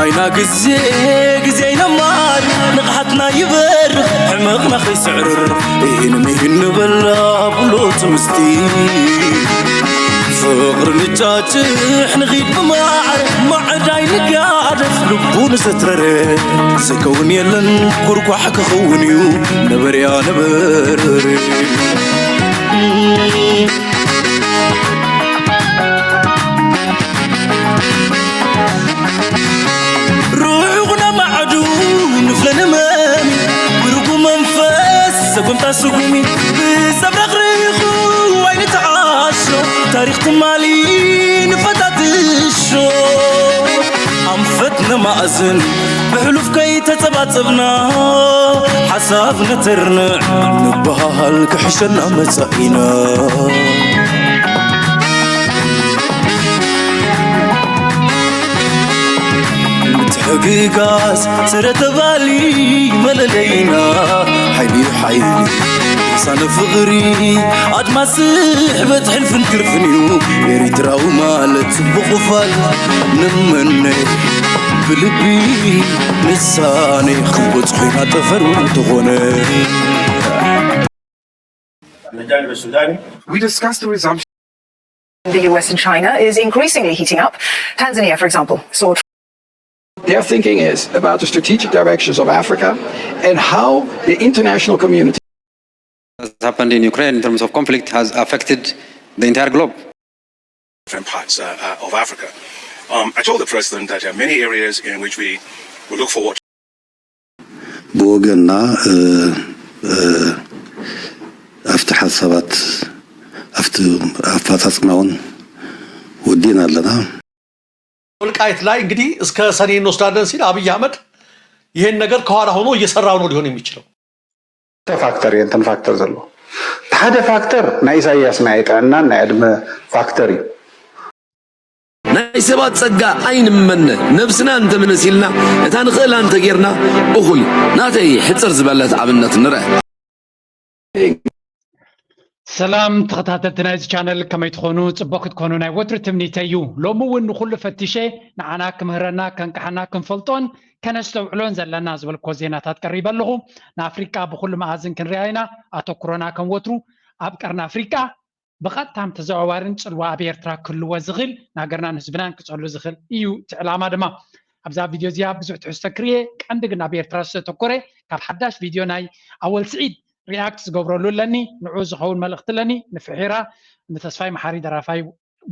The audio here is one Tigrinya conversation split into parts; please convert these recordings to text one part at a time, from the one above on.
ኣይና ግዜ ግዜ ኣይነማር ንቕሓትና ይበርኽ ሕመቕና ከይስዕርር ኢህን ምሂን ንበላ ብሎ ትምስቲ ፍቕሪ ንጫጭሕ ንኺድ ብማዕረ ማዕዳይ ንጋደፍ ልቡ ንዘትረረ ዝከውን የለን ኩርኳሕ ክኸውን እዩ ነበርያ ነበርበረ ርሑቕ ናብ ማዕዱ ንፍለ ንመሚ ብርጉ መንፈስ ሰጉምታ ስጉሚ ብሰብ ረኽሪኹ ኣይንተዓሾ ታሪኽ ትማሊ ንፈታትሾ ኣንፈት ነማእዝን ብሕሉፍ ከይተጸባጸብና ሓሳብ ነተርንዕ ንበሃል ክሕሸና መጻኢና ምትሕግጋዝ ስረ ተባሊ መለለይና ሓይሊ ሓይሊ ልሳነ ፍቕሪ ኣድማስ ስሕበት ሕልፍን ክርፍን እዩ ኤሪትራዊ ማለት ጽቡቕ ፋል ንመነ ብልቢ ንሳኔ ክንበጽሖ ኢና ጠፈር እውን እንተኾነ We discussed the resumption. The U S and China is increasingly heating up. Tanzania, for example, saw. Their thinking is about the strategic directions of Africa and how the international community. What's happened in Ukraine in terms of conflict has affected the entire globe. Different parts uh, uh, of Africa. Um, I told the president that there are many areas in which we, we look forward. ብወገንና ኣብቲ ሓሳባት ኣብቲ ኣፈፃፅማ እውን ወዲእና ኣለና። ወልቃይት ላይ እንግዲህ እስከ ሰኔ እንወስዳለን ሲል አብይ አህመድ ይሄን ነገር ከኋላ ሆኖ እየሰራው ነው ሊሆን የሚችለው። ክልተ ፋክተር እየን እተን ፋክተር ዘለዎ። እቲ ሓደ ፋክተር ናይ ኢሳያስ ናይ ጥዕናን ናይ ዕድመ ፋክተር እዩ። ናይ ሰባት ጸጋ ኣይንመነ፣ ነብስና እንተምንስ ኢልና እታ ንኽእላ እንተጌርና እኹል እዩ። ናተይ ሕጽር ዝበለት ኣብነት ንርእ። ሰላም ተኸታተልቲ ናይዚ ቻነል ከመይ ትኾኑ? ጽቡቕ ክትኮኑ ናይ ወትሩ ትምኒተይ እዩ። ሎሚ እውን ንኹሉ ፈቲሸ ንዓና ክምህረና ከንቅሓና ክንፈልጦን ከነስተውዕሎን ዘለና ዝበልኮ ዜናታት ቀሪበ ኣለኹ። ንኣፍሪቃ ብኹሉ መኣዝን ክንሪኣ ኢና። ኣተኩሮና ከም ወትሩ ኣብ ቀርኒ ኣፍሪቃ ብቐጥታን ተዘዋዋርን ጽልዋ ኣብ ኤርትራ ክህልዎ ዝኽእል ንሃገርናን ህዝብናን ክጸሉ ዝኽእል እዩ እቲ ዕላማ ድማ። ኣብዛ ቪድዮ እዚኣ ብዙሕ ትሕዝቶ ክርኤ ቀንዲ ግን ኣብ ኤርትራ ዝተተኮረ ካብ ሓዳሽ ቪድዮ ናይ ኣወል ስዒድ ሪኣክት ዝገብረሉ ኣለኒ። ንዑ ዝኸውን መልእኽቲ ኣለኒ። ንፍሒራ ንተስፋይ መሓሪ ደራፋይ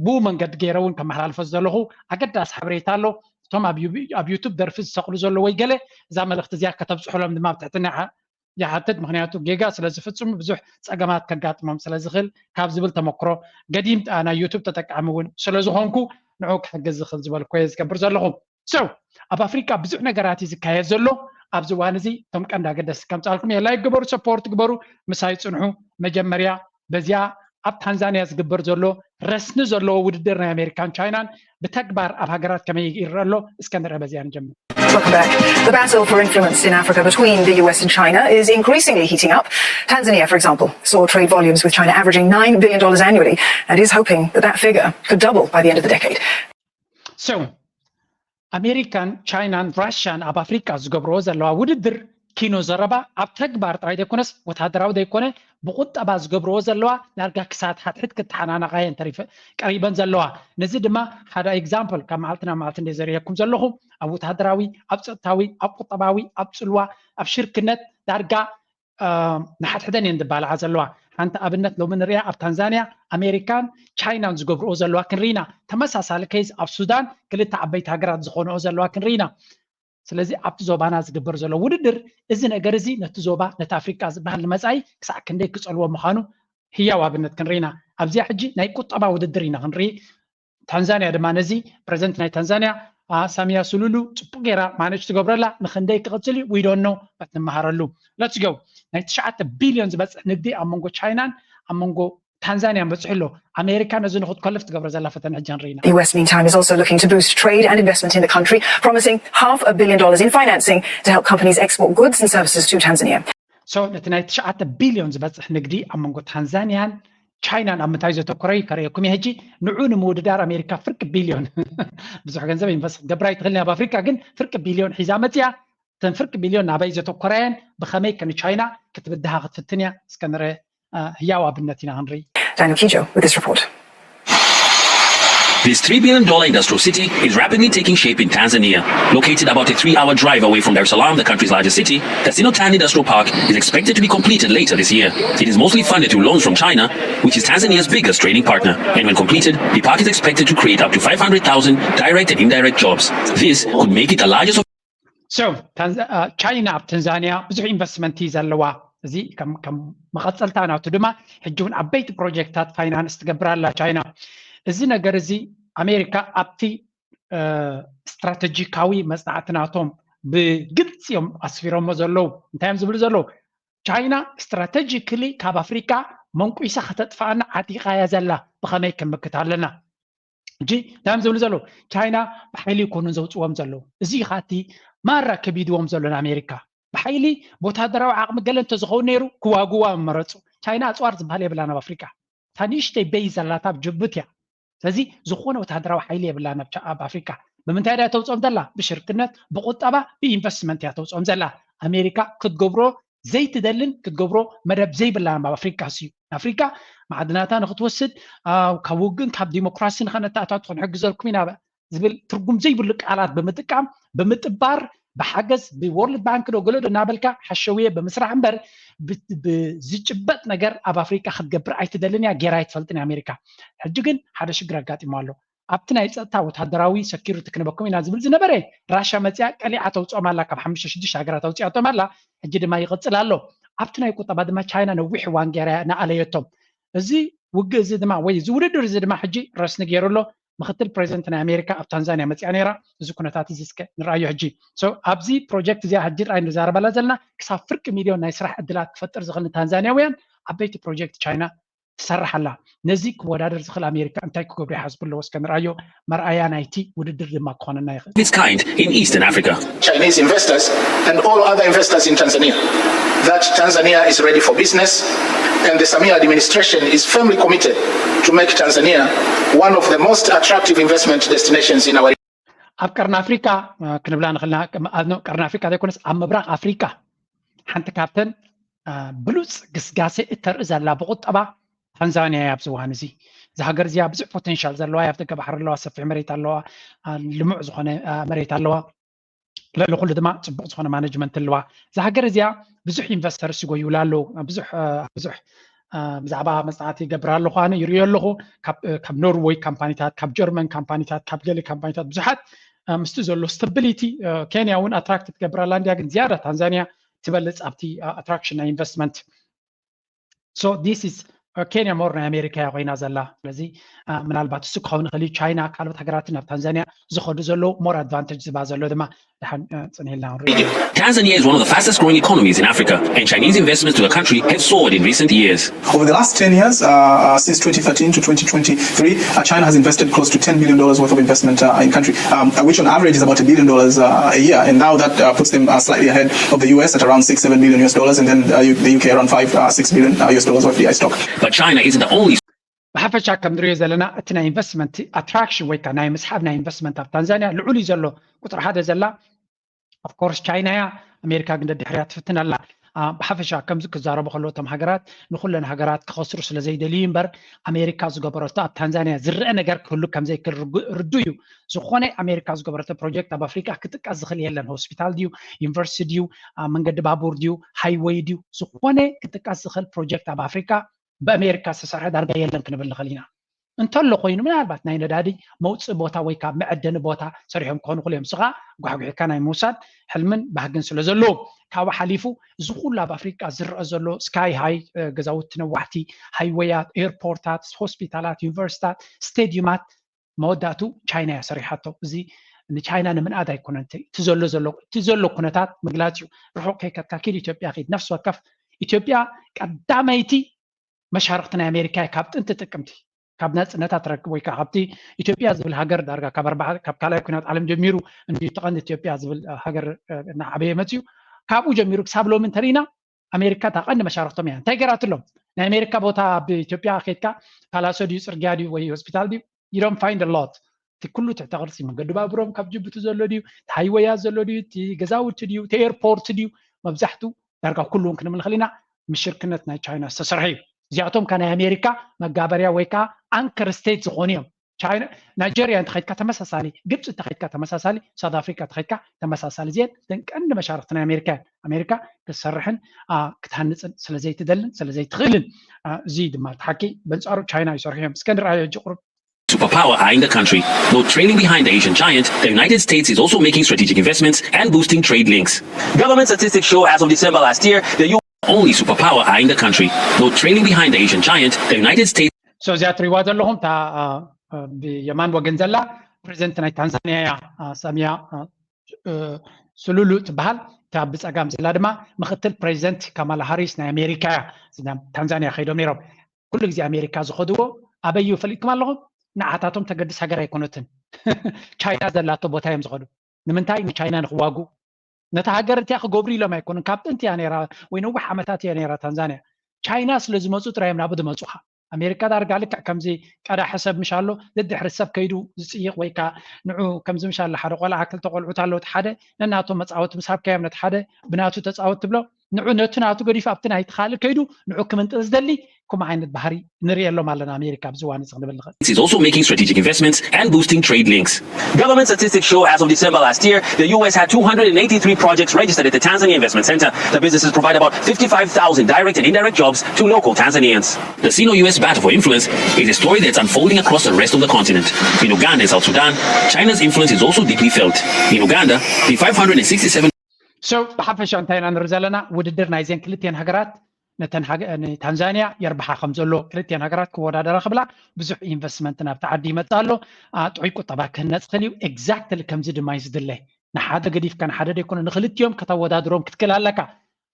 ብኡ መንገዲ ገይረ እውን ከመሓላልፎ ዝደለኹ ኣገዳሲ ሓበሬታ ኣሎ። እቶም ኣብ ዩቱብ ደርፊ ዝሰቕሉ ዘሎ ወይ ገለ እዛ መልእኽቲ እዚኣ ከተብፅሑሎም ድማ ብትሕትና ይሓትት። ምኽንያቱ ጌጋ ስለ ዝፍፅሙ ብዙሕ ፀገማት ከጋጥሞም ስለ ዝኽእል ካብ ዝብል ተመክሮ ገዲም ናይ ዩቱብ ተጠቃሚ እውን ስለ ዝኾንኩ ንዑ ክሕግዝ ዝኽእል ዝበልኩ እየ ዝገብር ዘለኹ። So ኣብ ኣፍሪቃ ብዙሕ ነገራት እዩ ዝካየድ ዘሎ። ኣብዚ እዋን እዚ እቶም ቀንዲ ኣገደስቲ ከምፃልኩም እየ። ላይክ ግበሩ፣ ሰፖርት ግበሩ፣ ምሳይ ፅንሑ። መጀመርያ በዚኣ ኣብ ታንዛንያ ዝግበር ዘሎ ረስኒ ዘለዎ ውድድር ናይ ኣሜሪካን ቻይናን ብተግባር ኣብ ሃገራት ከመይ ይረአ ኣሎ እስከ ንርአ። በዚኣ ንጀምር። Welcome back. The battle for influence in Africa between the U S and China is increasingly heating up. Tanzania, for example, saw trade volumes with China averaging nine billion dollars annually and is hoping that that figure could double by the end of the decade. So ኣሜሪካን ቻይናን ራሽያን ኣብ ኣፍሪቃ ዝገብርዎ ዘለዋ ውድድር ኪኖ ዘረባ ኣብ ተግባር ጥራይ ዘይኮነስ ወታደራዊ ዘይኮነ ብቁጠባ ዝገብርዎ ዘለዋ ዳርጋ ክሳት ሓድሕድ ክተሓናነቓ እየን ተሪፈ ቀሪበን ዘለዋ። ነዚ ድማ ሓደ ኤግዛምፕል ካብ መዓልቲ ናብ መዓልቲ እንደ ዘርእየኩም ዘለኹ ኣብ ወታደራዊ፣ ኣብ ፀጥታዊ፣ ኣብ ቁጠባዊ፣ ኣብ ፅልዋ፣ ኣብ ሽርክነት ዳርጋ ንሓድሕደን እየን ዝባልዓ ዘለዋ። ሓንቲ ኣብነት ሎሚ ንሪኣ ኣብ ታንዛንያ ኣሜሪካን ቻይናን ዝገብርኦ ዘለዋ ክንርኢና። ተመሳሳሊ ኬዝ ኣብ ሱዳን ክልተ ዓበይቲ ሃገራት ዝኾንኦ ዘለዋ ክንርኢና። ስለዚ ኣብቲ ዞባና ዝግበር ዘሎ ውድድር እዚ ነገር እዚ ነቲ ዞባ ነቲ ኣፍሪቃ ዝበሃል ንመጻኢ ክሳዕ ክንደይ ክጸልዎ ምዃኑ ህያው ኣብነት ክንርኢና። ኣብዚኣ ሕጂ ናይ ቁጠባ ውድድር ኢና ክንርኢ። ታንዛንያ ድማ ነዚ ፕረዚደንት ናይ ታንዛንያ ሳሚያ ሱሉሉ ጽቡቅ ገይራ ማነጅ ትገብረላ። ንክንደይ ክቕጽል እዩ we don't know but ንመሃረሉ። Let's go። ናይ ትሽዓተ ቢልዮን ዝበጽሕ ንግዲ ኣብ መንጎ ቻይናን ኣብ መንጎ ታንዛንያን በጺሑ ኣሎ። ኣሜሪካ ነዚ ንክትከልፍ ትገብሮ ዘላ ፈተነ ሕጂ ንርኢ ኢና። The U S meantime is also looking to boost trade and investment in the country, promising half a billion dollars in financing to help companies export goods and services to Tanzania. So ነቲ ናይ ትሽዓተ ቢልዮን ዝበጽሕ ንግዲ ኣብ መንጎ ታንዛንያን ቻይና ናብ ምንታይ ዘተኮረ እዩ ከርእየኩም እየ። ሕጂ ንዑ ንምውድዳር ኣሜሪካ ፍርቂ ቢልዮን ብዙሕ ገንዘብ ኢንቨስት ክትገብር ኣይትኽእልን እያ ኣብ ኣፍሪካ፣ ግን ፍርቂ ቢልዮን ሒዛ መፅያ። እተን ፍርቂ ቢልዮን ናበይ ዘተኮራ እየን፣ ብኸመይ ከ ንቻይና ክትብድሃ ክትፍትን እያ፣ እስከ ንርአ። ህያው ኣብነት ኢና ክንርኢ። Daniel Kijo with this report. This three billion dollar industrial city is rapidly taking shape in Tanzania. Located about a three hour drive away from Dar es Salaam, the country's largest city, Kasino Town Industrial Park is expected to be completed later this year. It is mostly funded through loans from China, which is Tanzania's biggest trading partner. And when completed, the park is expected to create up to five hundred thousand direct and indirect jobs. This could make it the largest of So ቻይና ኣብ ታንዛንያ ብዙሕ ኢንቨስትመንት እዩ ዘለዋ። እዚ ከም ከም መቐፀልታ ናቱ ድማ ሕጂ እውን ዓበይቲ ፕሮጀክትታት ፋይናንስ ትገብር ኣላ ቻይና። እዚ ነገር እዚ ኣሜሪካ ኣብቲ ስትራተጂካዊ መፅናዕቲ ናቶም ብግልፂ እዮም ኣስፊሮሞ ዘለዉ። እንታይ እዮም ዝብሉ ዘለዉ? ቻይና ስትራተጂክሊ ካብ ኣፍሪካ መንቁሳ ከተጥፋኣና ዓጢቓ እያ ዘላ። ብኸመይ ክንምክት ኣለና? ሕጂ እንታይ እዮም ዝብሉ ዘለዉ? ቻይና ብሓይሊ ይኮኑን ዘውፅዎም ዘለዉ። እዚ እዩ ከዓ እቲ ማራ ከቢድዎም ዘሎ ንኣሜሪካ። ብሓይሊ ብወታደራዊ ዓቕሚ ገለ እንተዝኸውን ነይሩ ክዋግዋ ምመረፁ። ቻይና ኣፅዋር ዝበሃል የብላን ኣብ ኣፍሪካ። እታ ንእሽተይ ቤይ ዘላታ ኣብ ጅቡቲ እያ። ስለዚ ዝኾነ ወታደራዊ ሓይሊ የብላን ኣብ ቻ- ኣብ ኣፍሪካ። ብምንታይ ድያ ተውፅኦም ዘላ? ብሽርክነት፣ ብቁጠባ፣ ብኢንቨስትመንት እያ ተውፅኦም ዘላ። ኣሜሪካ ክትገብሮ ዘይትደልን ክትገብሮ መደብ ዘይብላን ኣብ ኣፍሪካ እዩ። ኣፍሪካ ማዕድናታ ንክትወስድ፣ ካብ ውግእን ካብ ዲሞክራሲ ንኸነተኣታቱ ክንሕግዘልኩም ኢና ዝብል ትርጉም ዘይብሉ ቃላት ብምጥቃም፣ ብምጥባር፣ ብሓገዝ፣ ብወርልድ ባንክ ዶ ገለ ዶ እናበልካ ሓሸውየ ብምስራሕ እምበር፣ ብዝጭበጥ ነገር ኣብ ኣፍሪካ ክትገብር ኣይትደልን እያ፣ ጌራ ኣይትፈልጥን እያ ኣሜሪካ። ሕጂ ግን ሓደ ሽግር ኣጋጢሞ ኣሎ። ኣብቲ ናይ ፀጥታ ወታደራዊ ሰኪሪቲ ክንበኩም ኢና ዝብል ዝነበረ፣ ራሻ መፅያ ቀሊዓ ተውፅኦም ኣላ፣ ካብ ሓሙሽተ ሽዱሽተ ሃገራት ኣውፅኣቶም ኣላ። ሕጂ ድማ ይቕፅል ኣሎ። ኣብቲ ናይ ቁጠባ ድማ ቻይና ነዊሕ እዋን ጌራ እያ እናኣለየቶም። እዚ ውግእ እዚ ድማ ወይ እዚ ውድድር እዚ ድማ ሕጂ ረስኒ ገይሩ ኣሎ። ምክትል ፕሬዚደንት ናይ ኣሜሪካ ኣብ ታንዛንያ መፅያ ነይራ። እዚ ኩነታት እዚ እስከ ንርኣዮ ሕጂ። So ኣብዚ ፕሮጀክት እዚኣ ሕጂ ጥራይ ንዛረበላ ዘለና ክሳብ ፍርቂ ሚልዮን ናይ ስራሕ ዕድላት ክፈጥር ዝኽእል ንታንዛንያውያን ዓበይቲ ፕሮጀክት ቻይና ትሰርሕ ኣላ። ነዚ ክወዳደር ዝኽእል ኣሜሪካ እንታይ ክገብሩ ይሓስቡ ኣለዎ? እስከ ንርኣዮ። መርኣያ ናይቲ ውድድር ድማ ክኾነና ይኽእል። its kind in Eastern Africa. Chinese investors and all other investors in Tanzania that Tanzania is ready for business and the Samia administration is firmly committed to make Tanzania one of the most attractive investment destinations in our ኣብ ቀርኒ ኣፍሪካ ክንብላ ንኽእልና። ቀርኒ ኣፍሪካ ዘይኮነስ ኣብ ምብራቕ ኣፍሪካ ሓንቲ ካብተን ብሉፅ ግስጋሴ እተርኢ ዘላ ብቁጠባ ታንዛንያ እያ። ኣብዚ እዋን እዚ እዛ ሃገር እዚኣ ብዙሕ ፖቴንሻል ዘለዋ እያ። ኣብ ደገ ባሕሪ ኣለዋ፣ ሰፊሕ መሬት ኣለዋ፣ ልሙዕ ዝኾነ መሬት ኣለዋ። ልዕሊ ኩሉ ድማ ፅቡቅ ዝኾነ ማነጅመንት ኣለዋ። እዛ ሃገር እዚኣ ብዙሕ ኢንቨስተርስ ይጎይውላ ኣለዉ። ብዙሕ ብዙሕ ብዛዕባ መፅናዕቲ ይገብር ኣለኹ፣ ኣነ ይርእዮ ኣለኹ። ካብ ኖርወይ ካምፓኒታት፣ ካብ ጀርመን ካምፓኒታት፣ ካብ ገለ ካምፓኒታት ብዙሓት ምስቲ ዘሎ ስታቢሊቲ ኬንያ እውን ኣትራክት ትገብር ኣላ እንድያ፣ ግን ዝያዳ ታንዛንያ ትበልፅ ኣብቲ ኣትራክሽን ናይ ኢንቨስትመንት። So this is ኬንያ ሞር ናይ ኣሜሪካ እያ ኮይና ዘላ። ስለዚ ምናልባት እሱ ክኸውን ይኽእል እዩ። ቻይና፣ ካልኦት ሃገራትን ናብ ታንዛንያ ዝኸዱ ዘለዉ ሞር ኣድቫንቴጅ ዝባ ዘሎ ድማ ደሓን ፅንሂልና ንሪኦ። Tanzania is one of the fastest growing economies in Africa, and Chinese investments to the country have soared in recent years. Over the last ten years, uh, since twenty thirteen to twenty twenty-three, uh, China has invested close to ten billion dollars worth of investment uh, in country, um, which on average is about a billion dollars uh, a year. And now that uh, puts them uh, slightly ahead of the U S at around six, seven billion U S dollars, and then uh, U- the U K around five, uh, six billion uh, U S dollars worth of the stock. But China isn't the only ብሓፈሻ ከም ንሪኦ ዘለና እቲ ናይ ኢንቨስትመንት ኣትራክሽን ወይ ከዓ ናይ ምስሓብ ናይ ኢንቨስትመንት ኣብ ታንዛንያ ልዑል እዩ ዘሎ። ቁፅሪ ሓደ ዘላ ኦፍኮርስ ቻይና እያ። ኣሜሪካ ግን ደድሕሪያ ትፍትን ኣላ። ብሓፈሻ ከምዚ ክዛረቡ ከለዉ እቶም ሃገራት ንኩለን ሃገራት ክኸስሩ ስለ ዘይደልዩ እምበር ኣሜሪካ ዝገበረቶ ኣብ ታንዛንያ ዝረአ ነገር ክህሉ ከምዘይክእል ርዱ እዩ። ዝኾነ ኣሜሪካ ዝገበረቶ ፕሮጀክት ኣብ ኣፍሪካ ክጥቀስ ዝኽእል የለን። ሆስፒታል ድዩ፣ ዩኒቨርሲቲ ድዩ፣ መንገዲ ባቡር ድዩ፣ ሃይወይ ድዩ፣ ዝኾነ ክጥቀስ ዝኽእል ፕሮጀክት ኣብ ኣፍሪካ ብኣሜሪካ ዝተሰርሐ ዳርጋ የለን ክንብል ንኽእል ኢና። እንተሎ ኮይኑ ምናልባት ናይ ነዳዲ መውፅኢ ቦታ ወይ ካብ መዐደኒ ቦታ ሰሪሖም ክኾኑ ክሉ እዮም። ስኻ ጓሕጉሕካ ናይ ምውሳድ ሕልምን ባህግን ስለ ዘለዎም ካብኡ ሓሊፉ እዚ ኩሉ ኣብ ኣፍሪቃ ዝረአ ዘሎ ስካይ ሃይ ገዛውቲ ነዋሕቲ፣ ሃይወያት፣ ኤርፖርታት፣ ሆስፒታላት፣ ዩኒቨርሲታት፣ ስቴዲዩማት መወዳእቱ ቻይና እያ ሰሪሓቶ። እዚ ንቻይና ንምንኣድ ኣይኮነን። እቲ ዘሎ ዘሎ እቲ ዘሎ ኩነታት ምግላፅ እዩ። ርሑቕ ከይከድካ ኪድ ኢትዮጵያ ኪድ ነፍሲ ወከፍ ኢትዮጵያ ቀዳመይቲ መሻርክቲ ናይ ኣሜሪካ እያ ካብ ጥንቲ ጥቅምቲ ካብ ናፅነታ ትረክብ ወይ ከዓ ካብቲ ኢትዮጵያ ዝብል ሃገር ዳርጋ ካብ ኣርባ ካብ ካልኣይ ኩናት ዓለም ጀሚሩ እንዲ ተቐንዲ ኢትዮጵያ ዝብል ሃገር እናዓበየ መፅዩ ካብኡ ጀሚሩ ክሳብ ሎሚ እንተሪኢና ኣሜሪካ እታ ቀንዲ መሻርክቶም እያ። እንታይ ገይራትሎም? ናይ ኣሜሪካ ቦታ ኣብ ኢትዮጵያ ከይድካ ፓላሶ ድዩ፣ ጽርግያ ድዩ ወይ ሆስፒታል ድዩ? You don't find a lot። እቲ ኩሉ ትሕተ ቅርጺ፣ መንገዲ ባቡሮም ካብ ጅቡቲ ዘሎ ድዩ፣ እቲ ሃይወያት ዘሎ ድዩ፣ እቲ ገዛውቲ ድዩ፣ እቲ ኤርፖርት ድዩ፣ መብዛሕቱ ዳርጋ ኩሉ እውን ክንብል ንኽእል ኢና፣ ምሽርክነት ናይ ቻይና ዝተሰርሐ እዩ። እዚኣቶም ከ ናይ ኣሜሪካ መጋበርያ ወይ ከዓ ኣንከር ስቴት ዝኾኑ እዮም። ቻይና፣ ናይጀርያ እንተኸይድካ ተመሳሳሊ፣ ግብፂ እንተኸይድካ ተመሳሳሊ፣ ሳውት ኣፍሪካ እንተኸይድካ ተመሳሳሊ። እዚአን እተን ቀንዲ መሻርክቲ ናይ ኣሜሪካ እየን። ኣሜሪካ ክትሰርሕን ክትሃንፅን ስለዘይትደልን ስለዘይትኽእልን፣ እዚ ድማ እቲ ሓቂ። በንፃሩ ቻይና ይሰርሑ እዮም። እስከ ንርኣዮ ሕጂ ቁሩብ። Superpower eyeing the country. Though trailing behind the Asian giant, the United States is also making strategic investments and boosting trade links. Government statistics show as of December last year, the U only superpower eyeing the country. Though trailing behind the Asian giant, the United States So እዚኣ ትሪዋ ዘለኹም እታ ብየማን ወገን ዘላ ፕሬዚደንት ናይ ታንዛንያ እያ። ሳሚያ ሱሉሉ ትበሃል። እታ ብፀጋም ዘላ ድማ ምክትል ፕሬዚደንት ካማላ ሃሪስ ናይ ኣሜሪካ እያ። ታንዛንያ ከይዶም ነይሮም። ኩሉ ግዜ ኣሜሪካ ዝኸድዎ ኣበይ እዩ ፈሊጥኩም ኣለኹም? ንዓታቶም ተገድስ ሃገር ኣይኮነትን። ቻይና ዘላቶ ቦታ እዮም ዝኸዱ። ንምንታይ? ንቻይና ንክዋጉ። ነታ ሃገር እቲኣ ክገብሩ ኢሎም ኣይኮኑን። ካብ ጥንቲ እያ ነይራ ወይ ነዊሕ ዓመታት እያ ነይራ ታንዛንያ። ቻይና ስለ ዝመፁ ጥራይ እዮም ናብኡ ዝመፁኻ። ኣሜሪካ ዳርጋ ልክዕ ከምዚ ቀዳሒ ሰብ ምሽ ኣሎ፣ ደድሕሪ ሰብ ከይዱ ዝፅይቕ ወይ ከዓ ንዑ ከምዚ ምሽ ኣሎ ሓደ ቆልዓ ክልተ ቆልዑት ኣለዉ፣ እቲ ሓደ ነናቶም መፃወቲ ምስ ሃብካዮም ነቲ ሓደ ብናቱ ተፃወት ትብሎ፣ ንዑ ነቱ ናቱ ገዲፉ ኣብቲ ናይቲ ካልእ ከይዱ ንዑ ክምንጥል ዝደሊ ከምኡ ዓይነት ባህሪ ንርእየሎም ኣለና ኣሜሪካ ኣብዚ እዋን እዚ ክንብል ንኽእል። Is also making strategic investments and boosting trade links. Government statistics show as of December last year, the U S had two hundred eighty-three projects registered at the Tanzania Investment Center. The businesses provide about fifty-five thousand direct and indirect jobs to local Tanzanians. The Sino U S battle for influence is a story that's unfolding across the rest of the continent. In Uganda and South Sudan, China's influence is also deeply felt. In Uganda, the five hundred sixty-seven So ብሓፈሻ እንታይ ኢና ንርኢ ዘለና? ውድድር ናይዘን ክልቲኤን ሃገራት ነተን ንታንዛንያ የርብሓ ከም ዘሎ፣ ክልቲኤን ሃገራት ክወዳደራ ክብላ ብዙሕ ኢንቨስትመንት ናብቲ ዓዲ ይመፅእ ኣሎ። ጥዑይ ቁጠባ ክህነፅ ክእል እዩ። ኤግዛክትሊ ከምዚ ድማ እዩ ዝድለ። ንሓደ ገዲፍካ ንሓደ ደይኮነ ንክልቲኦም ከተወዳድሮም ክትክእል ኣለካ።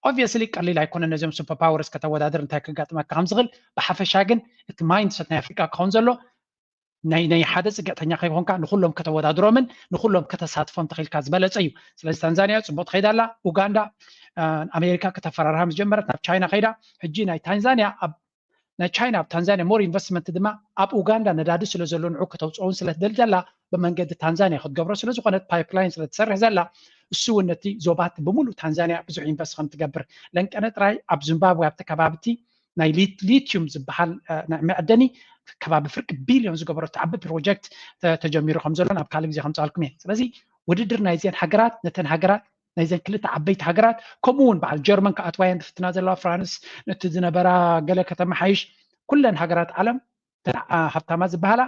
ኦብቪየስሊ ቀሊል ኣይኮነ ነዚኦም ሱፐር ፓወርስ ከተወዳድር እንታይ ከጋጥመካ ከም ዝኽእል። ብሓፈሻ ግን እቲ ማይንድሰት ናይ ኣፍሪቃ ክኸውን ዘሎ ናይ ናይ ሓደ ፅግዕተኛ ከይኮንካ ንኩሎም ከተወዳድሮምን ንኩሎም ከተሳትፎም ተኽኢልካ ዝበለፀ እዩ። ስለዚ ታንዛንያ ፅቡቅ ትኸይድ ኣላ። ኡጋንዳ ኣሜሪካ ከተፈራርሃ ምስ ጀመረት ናብ ቻይና ከይዳ። ሕጂ ናይ ታንዛንያ ኣብ ናይ ቻይና ኣብ ታንዛንያ ሞር ኢንቨስትመንት ድማ ኣብ ኡጋንዳ ነዳዲ ስለ ዘሎ ንዑ ከተውፅኦውን ስለ ትደሊ ዘላ ብመንገዲ ታንዛንያ ክትገብሮ ስለ ዝኾነት ፓይፕላይን ስለ ትሰርሕ ዘላ እሱ እውን ነቲ ዞባት ብምሉእ ታንዛንያ ብዙሕ ኢንቨስት ከም ትገብር ለንቀነ ጥራይ ኣብ ዚምባብዌ ኣብቲ ከባብቲ ናይ ሊትዩም ዝበሃል መዕደኒ ከባቢ ፍርቂ ቢልዮን ዝገበሮ ዓቢ ፕሮጀክት ተጀሚሩ ከም ዘሎ ናብ ካልእ ግዜ ከምፃልኩም እየ። ስለዚ ውድድር ናይዚአን ሃገራት ነተን ሃገራት ናይዘን ክልተ ዓበይቲ ሃገራት ከምኡ እውን በዓል ጀርመን ክኣትዋ እየን ዝፍትና ዘለዋ፣ ፍራንስ ነቲ ዝነበራ ገለ ከተመሓይሽ ኩለን ሃገራት ዓለም ሃብታማት ዝበሃላ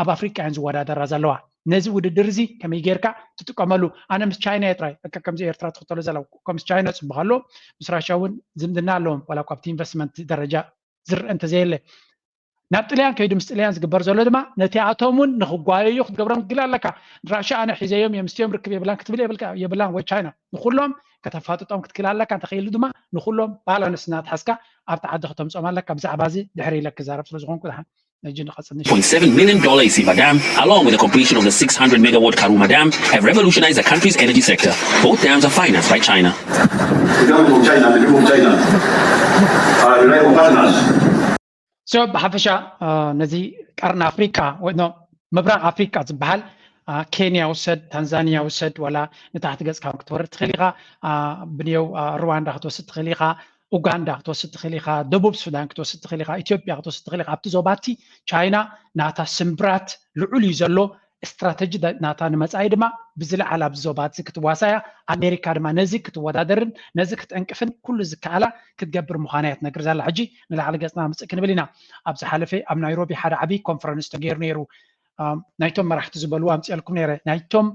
ኣብ ኣፍሪቃ እየን ዝወዳደራ ዘለዋ። ነዚ ውድድር እዚ ከመይ ጌርካ ትጥቀመሉ? ኣነ ምስ ቻይና እየ ጥራይ ከምዚ ኤርትራ ትኽተሎ ዘላ። ምስ ቻይና ፅቡቅ ኣለዎም፣ ምስ ራሽያ እውን ዝምድና ኣለዎም ዋላ እኳ ኣብቲ ኢንቨስትመንት ደረጃ ዝረአ እንተዘየለ። ናብ ጥልያን ከይዱ ምስ ጥልያን ዝግበር ዘሎ ድማ ነቲኣቶም እውን ንክጓየዩ ክትገብሮም ክትክእል ኣለካ። ንራሽያ ኣነ ሒዘዮም እየ ምስቲኦም ርክብ የብላን ክትብል የብላን ወይ ቻይና ንኩሎም ከተፋጥጦም ክትክእል ኣለካ። እንተኽኢሉ ድማ ንኩሎም ባላንስ እናትሓዝካ ኣብቲ ዓዲ ከተምፅኦም ኣለካ። ብዛዕባ እዚ ድሕሪ ኢለ ክዛረብ ስለዝኮንኩ ድሓን ሕጂ ንቐፅል። Point seven million dollar Isimba Dam, along with the completion of the six hundred megawatt Karuma Dam, have revolutionized the country's energy sector. Both dams are financed by China. The government of China and the people of China are reliable partners. So ብሓፈሻ ነዚ ቀርኒ ኣፍሪቃ ወይ ምብራቅ ኣፍሪቃ ዝበሃል ኬንያ ውሰድ፣ ታንዛንያ ውሰድ፣ ዋላ ንታሕቲ ገጽካ ክትወርድ ትኽእል ኢኻ። ብንየው ሩዋንዳ ክትወስድ ትኽእል ኢኻ። ኡጋንዳ ክትወስድ ትኽእል ኢኻ፣ ደቡብ ሱዳን ክትወስድ ትኽእል ኢኻ፣ ኢትዮጵያ ክትወስድ ትኽእል ኢኻ። ኣብቲ ዞባቲ ቻይና ናታ ስምብራት ልዑል እዩ ዘሎ። ስትራተጂ ናታ ንመጻኢ ድማ ብዝለዓል ኣብዚ ዞባቲ ክትዋሳያ፣ ኣሜሪካ ድማ ነዚ ክትወዳደርን ነዚ ክትዕንቅፍን ኩሉ ዝከኣላ ክትገብር ምዃና እያ ትነግር ዘላ። ሕጂ ንላዕሊ ገጽና ምጽእ ክንብል ኢና። ኣብ ዝሓለፈ ኣብ ናይሮቢ ሓደ ዓብዪ ኮንፈረንስ ተገይሩ ነይሩ። ናይቶም መራሕቲ ዝበልዎ ኣምፅኤልኩም ነይረ። ናይቶም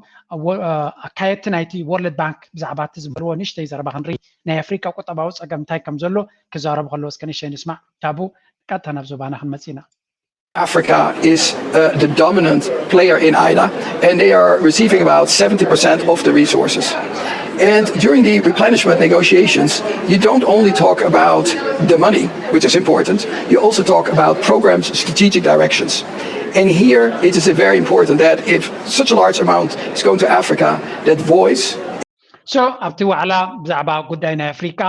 ኣካየድቲ ናይቲ ወርልድ ባንክ ብዛዕባ እቲ ዝበልዎ ንእሽተይ ዘረባ ክንርኢ፣ ናይ ኣፍሪቃ ቁጠባዊ ፀገም እንታይ ከም ዘሎ ክዛረቡ ከለዎ እስከ ንእሽተይ ንስማዕ። ካብኡ ቀጥታ ናብ ዞባና ክንመፅእ ኢና። Africa is uh, the dominant player in IDA, and they are receiving about seventy percent of the resources. And during the replenishment negotiations, you don't only talk about the money, which is important, you also talk about programs, strategic directions. And here it is very important that if such a large amount is going to Africa, that voice So ኣብቲ ዋዕላ ብዛዕባ ጉዳይ ናይ ኣፍሪቃ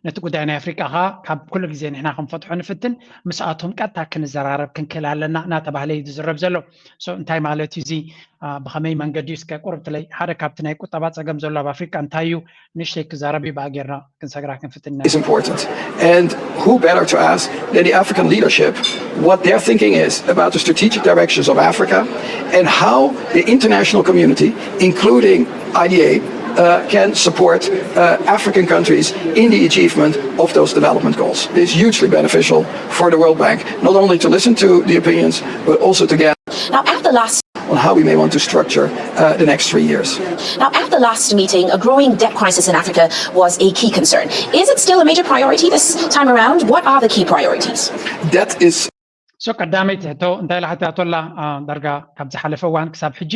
ነቲ ጉዳይ ናይ ኣፍሪቃ ከ ካብ ኩሉ ግዜ ንሕና ክንፈትሖ ንፍትን፣ ምስኣቶም ቀጥታ ክንዘራረብ ክንክእል ኣለና እናተባህለ እዩ ዝዝረብ ዘሎ። So እንታይ ማለት እዩ እዚ? ብኸመይ መንገዲ እዩ እስከ ቁርብትለይ ሓደ ካብቲ ናይ ቁጠባ ፀገም ዘሎ ኣብ ኣፍሪቃ እንታይ እዩ ንእሽተይ ክዛረብ እዩ ብኣ ጌርና ክንሰግራ ክንፍትን ኢና። Is important. And who better to ask than the African leadership what their thinking is about the strategic directions of Africa and how the international community, including I D A, uh, can support uh, African countries in the achievement of those development goals. It is hugely beneficial for the World Bank not only to listen to the opinions but also to get Now, at the last on how we may want to structure uh, the next three years. Now, at the last meeting, a growing debt crisis in Africa was a key concern. Is it still a major priority this time around? What are the key priorities? Debt is So ቀዳመይቲ ሕቶ እንታይ ኢላ ሕታቶ ኣላ? ዳርጋ ካብ ዝሓለፈ እዋን ክሳብ ሕጂ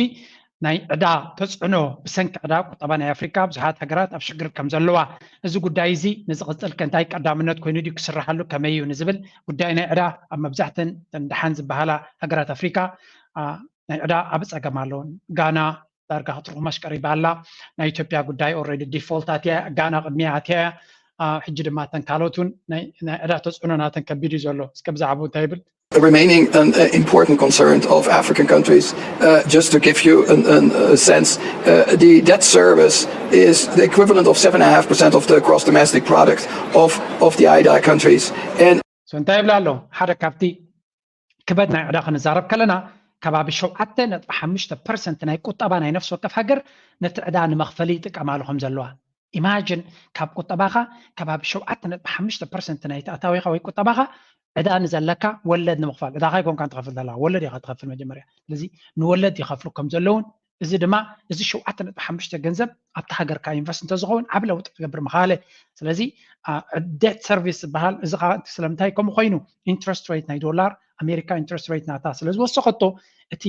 ናይ ዕዳ ተፅዕኖ ብሰንኪ ዕዳ ቁጠባ ናይ ኣፍሪካ ብዙሓት ሃገራት ኣብ ሽግር ከም ዘለዋ፣ እዚ ጉዳይ እዚ ንዝቕፅል ከ እንታይ ቀዳምነት ኮይኑ ድዩ ክስራሓሉ ከመይ እዩ ንዝብል ጉዳይ ናይ ዕዳ ኣብ መብዛሕተን ደሓን ዝበሃላ ሃገራት ኣፍሪካ ናይ ዕዳ ኣብ ፀገም ኣለውን። ጋና ዳርጋ ክትርኹ መሽቀሪ ባላ ናይ ኢትዮጵያ ጉዳይ already default ኣትያ፣ ጋና ቅድሚያ ኣትያ። ሕጂ ድማ ተን ካልኦት እውን ናይ ዕዳ ተፅዕኖ ናተን ከቢድ እዩ ዘሎ። እስከ ብዛዕባኡ እንታይ ይብል? Remaining an uh, important concern of African countries. Uh, just to give you an, an, a sense, uh, the debt service is the equivalent of seven and a half percent of the gross domestic product of, of the I D I countries. And So እንታይ ይብል ኣሎ? ሓደ ካብቲ ክበድ ናይ ዕዳ ክንዛረብ ከለና ከባቢ ሸውዓተ ነጥቢ ሓሙሽተ ፐርሰንት ናይ ቁጠባ ናይ ነፍሲ ወከፍ ሃገር ነቲ ዕዳ ንመኽፈሊ ይጥቀማሉ ከም ዘለዋ። Imagine ካብ ቁጠባኻ ከባቢ ሸውዓተ ነጥቢ ሓሙሽተ ፐርሰንት ናይቲ ኣታዊኻ ወይ ቁጠባኻ ዕዳ ንዘለካ ወለድ ንምኽፋል፣ ዕዳኻ ኣይኮንካን ትኸፍል ዘለኻ፣ ወለድ ኢኻ ትኸፍል መጀመርያ። ስለዚ ንወለድ ይኸፍሉ ከም ዘለውን፣ እዚ ድማ እዚ ሸውዓተ ነጥቢ ሓሙሽተ ገንዘብ ኣብቲ ሃገርካ ኢንቨስት እንተዝኸውን ዓቢ ለውጢ ክገብር ምኻለ። ስለዚ debt service ዝበሃል እዚ ከዓ ስለምንታይ ከምኡ ኮይኑ? Interest rate ናይ ዶላር ኣሜሪካ interest rate ናታ ስለዝወሰኸቶ እቲ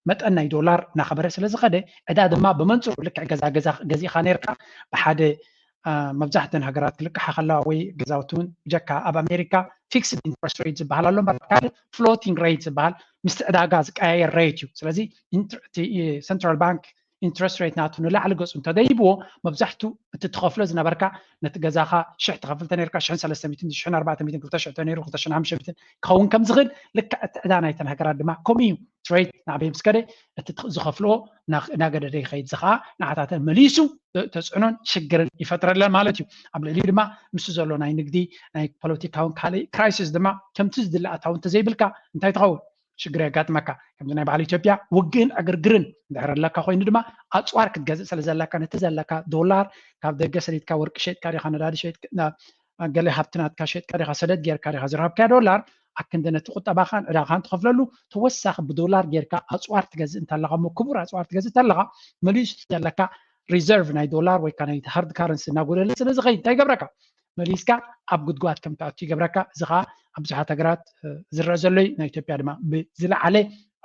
መጠን ናይ ዶላር እናኸበረ ስለዝኸደ ዕዳ ድማ ብመንፅሩ ልክዕ ገዛ ገዛ ገዚእኻ ነርካ ብሓደ መብዛሕተን ሃገራት ክልቅሓ ከለዋ ወይ ገዛውቲ እውን ብጀካ ኣብ ኣሜሪካ fixed interest rate ዝበሃል ኣሎ እምበር ካልእ floating rate ዝበሃል ምስቲ ዕዳጋ ዝቀያየር rate እዩ። ስለዚ central bank interest rate ናቱ ንላዕሊ ገፁ እንተደይብዎ መብዛሕቱ እቲ ትኸፍሎ ዝነበርካ ነቲ ገዛኻ ሽሕ ትኸፍል ተነርካ ሽሕን ሰለስተ ሚእትን ሽሕን ኣርባዕተ ሚእትን ክልተ ሽሕ ተነይሩ ክልተ ሽሕን ሓሙሽተ ሚእትን ክኸውን ከም ዝኽእል ልክዕ እቲ ዕዳ ናይተን ሃገራት ድማ ከምኡ እዩ። Trade ናበይ ምስ ከደ እቲ ዝኸፍልዎ እናገደደ ይኸይድ። እዚ ከዓ ንዓታተን መሊሱ ተፅዕኖን ሽግርን ይፈጥረለን ማለት እዩ። ኣብ ልዕሊኡ ድማ ምስ ዘሎ ናይ ንግዲ ናይ ፖለቲካውን ካልእ crisis ድማ ከምቲ ዝድለ ኣታዊ እንተዘይብልካ እንታይ ትኸውን? ሽግር የጋጥመካ። ከምዚ ናይ በዓል ኢትዮጵያ ውግእን ዕግርግርን እንድሕር ኣለካ ኮይኑ ድማ ኣፅዋር ክትገዝእ ስለ ዘለካ ነቲ ዘለካ ዶላር ካብ ደገ ሰዲድካ ወርቂ ሸጥካ ዲኻ ነዳዲ ሸጥካ ገለ ሃብቲ ናትካ ሸጥካ ዲኻ ሰደድ ጌርካ ዲኻ ዝረኸብካያ ዶላር ኣክንዲ ነቲ ቁጠባኻን ዕዳኻን ትኸፍለሉ ተወሳኺ ብዶላር ጌርካ ኣፅዋር ትገዝእ እንተለኻ እሞ ክቡር ኣፅዋር ትገዝእ እንተለኻ መሊሱ ዘለካ reserve ናይ ዶላር ወይ ከዓ ናይ hard currency እናጎደለ ስለ ዝኸይድ እንታይ ይገብረካ? መሊስካ ኣብ ጉድጓድ ከም ትኣቱ ይገብረካ። እዚ ከዓ ኣብ ብዙሓት ሃገራት ዝረአ ዘሎ እዩ። ናይ ኢትዮጵያ ድማ ብዝለዓለ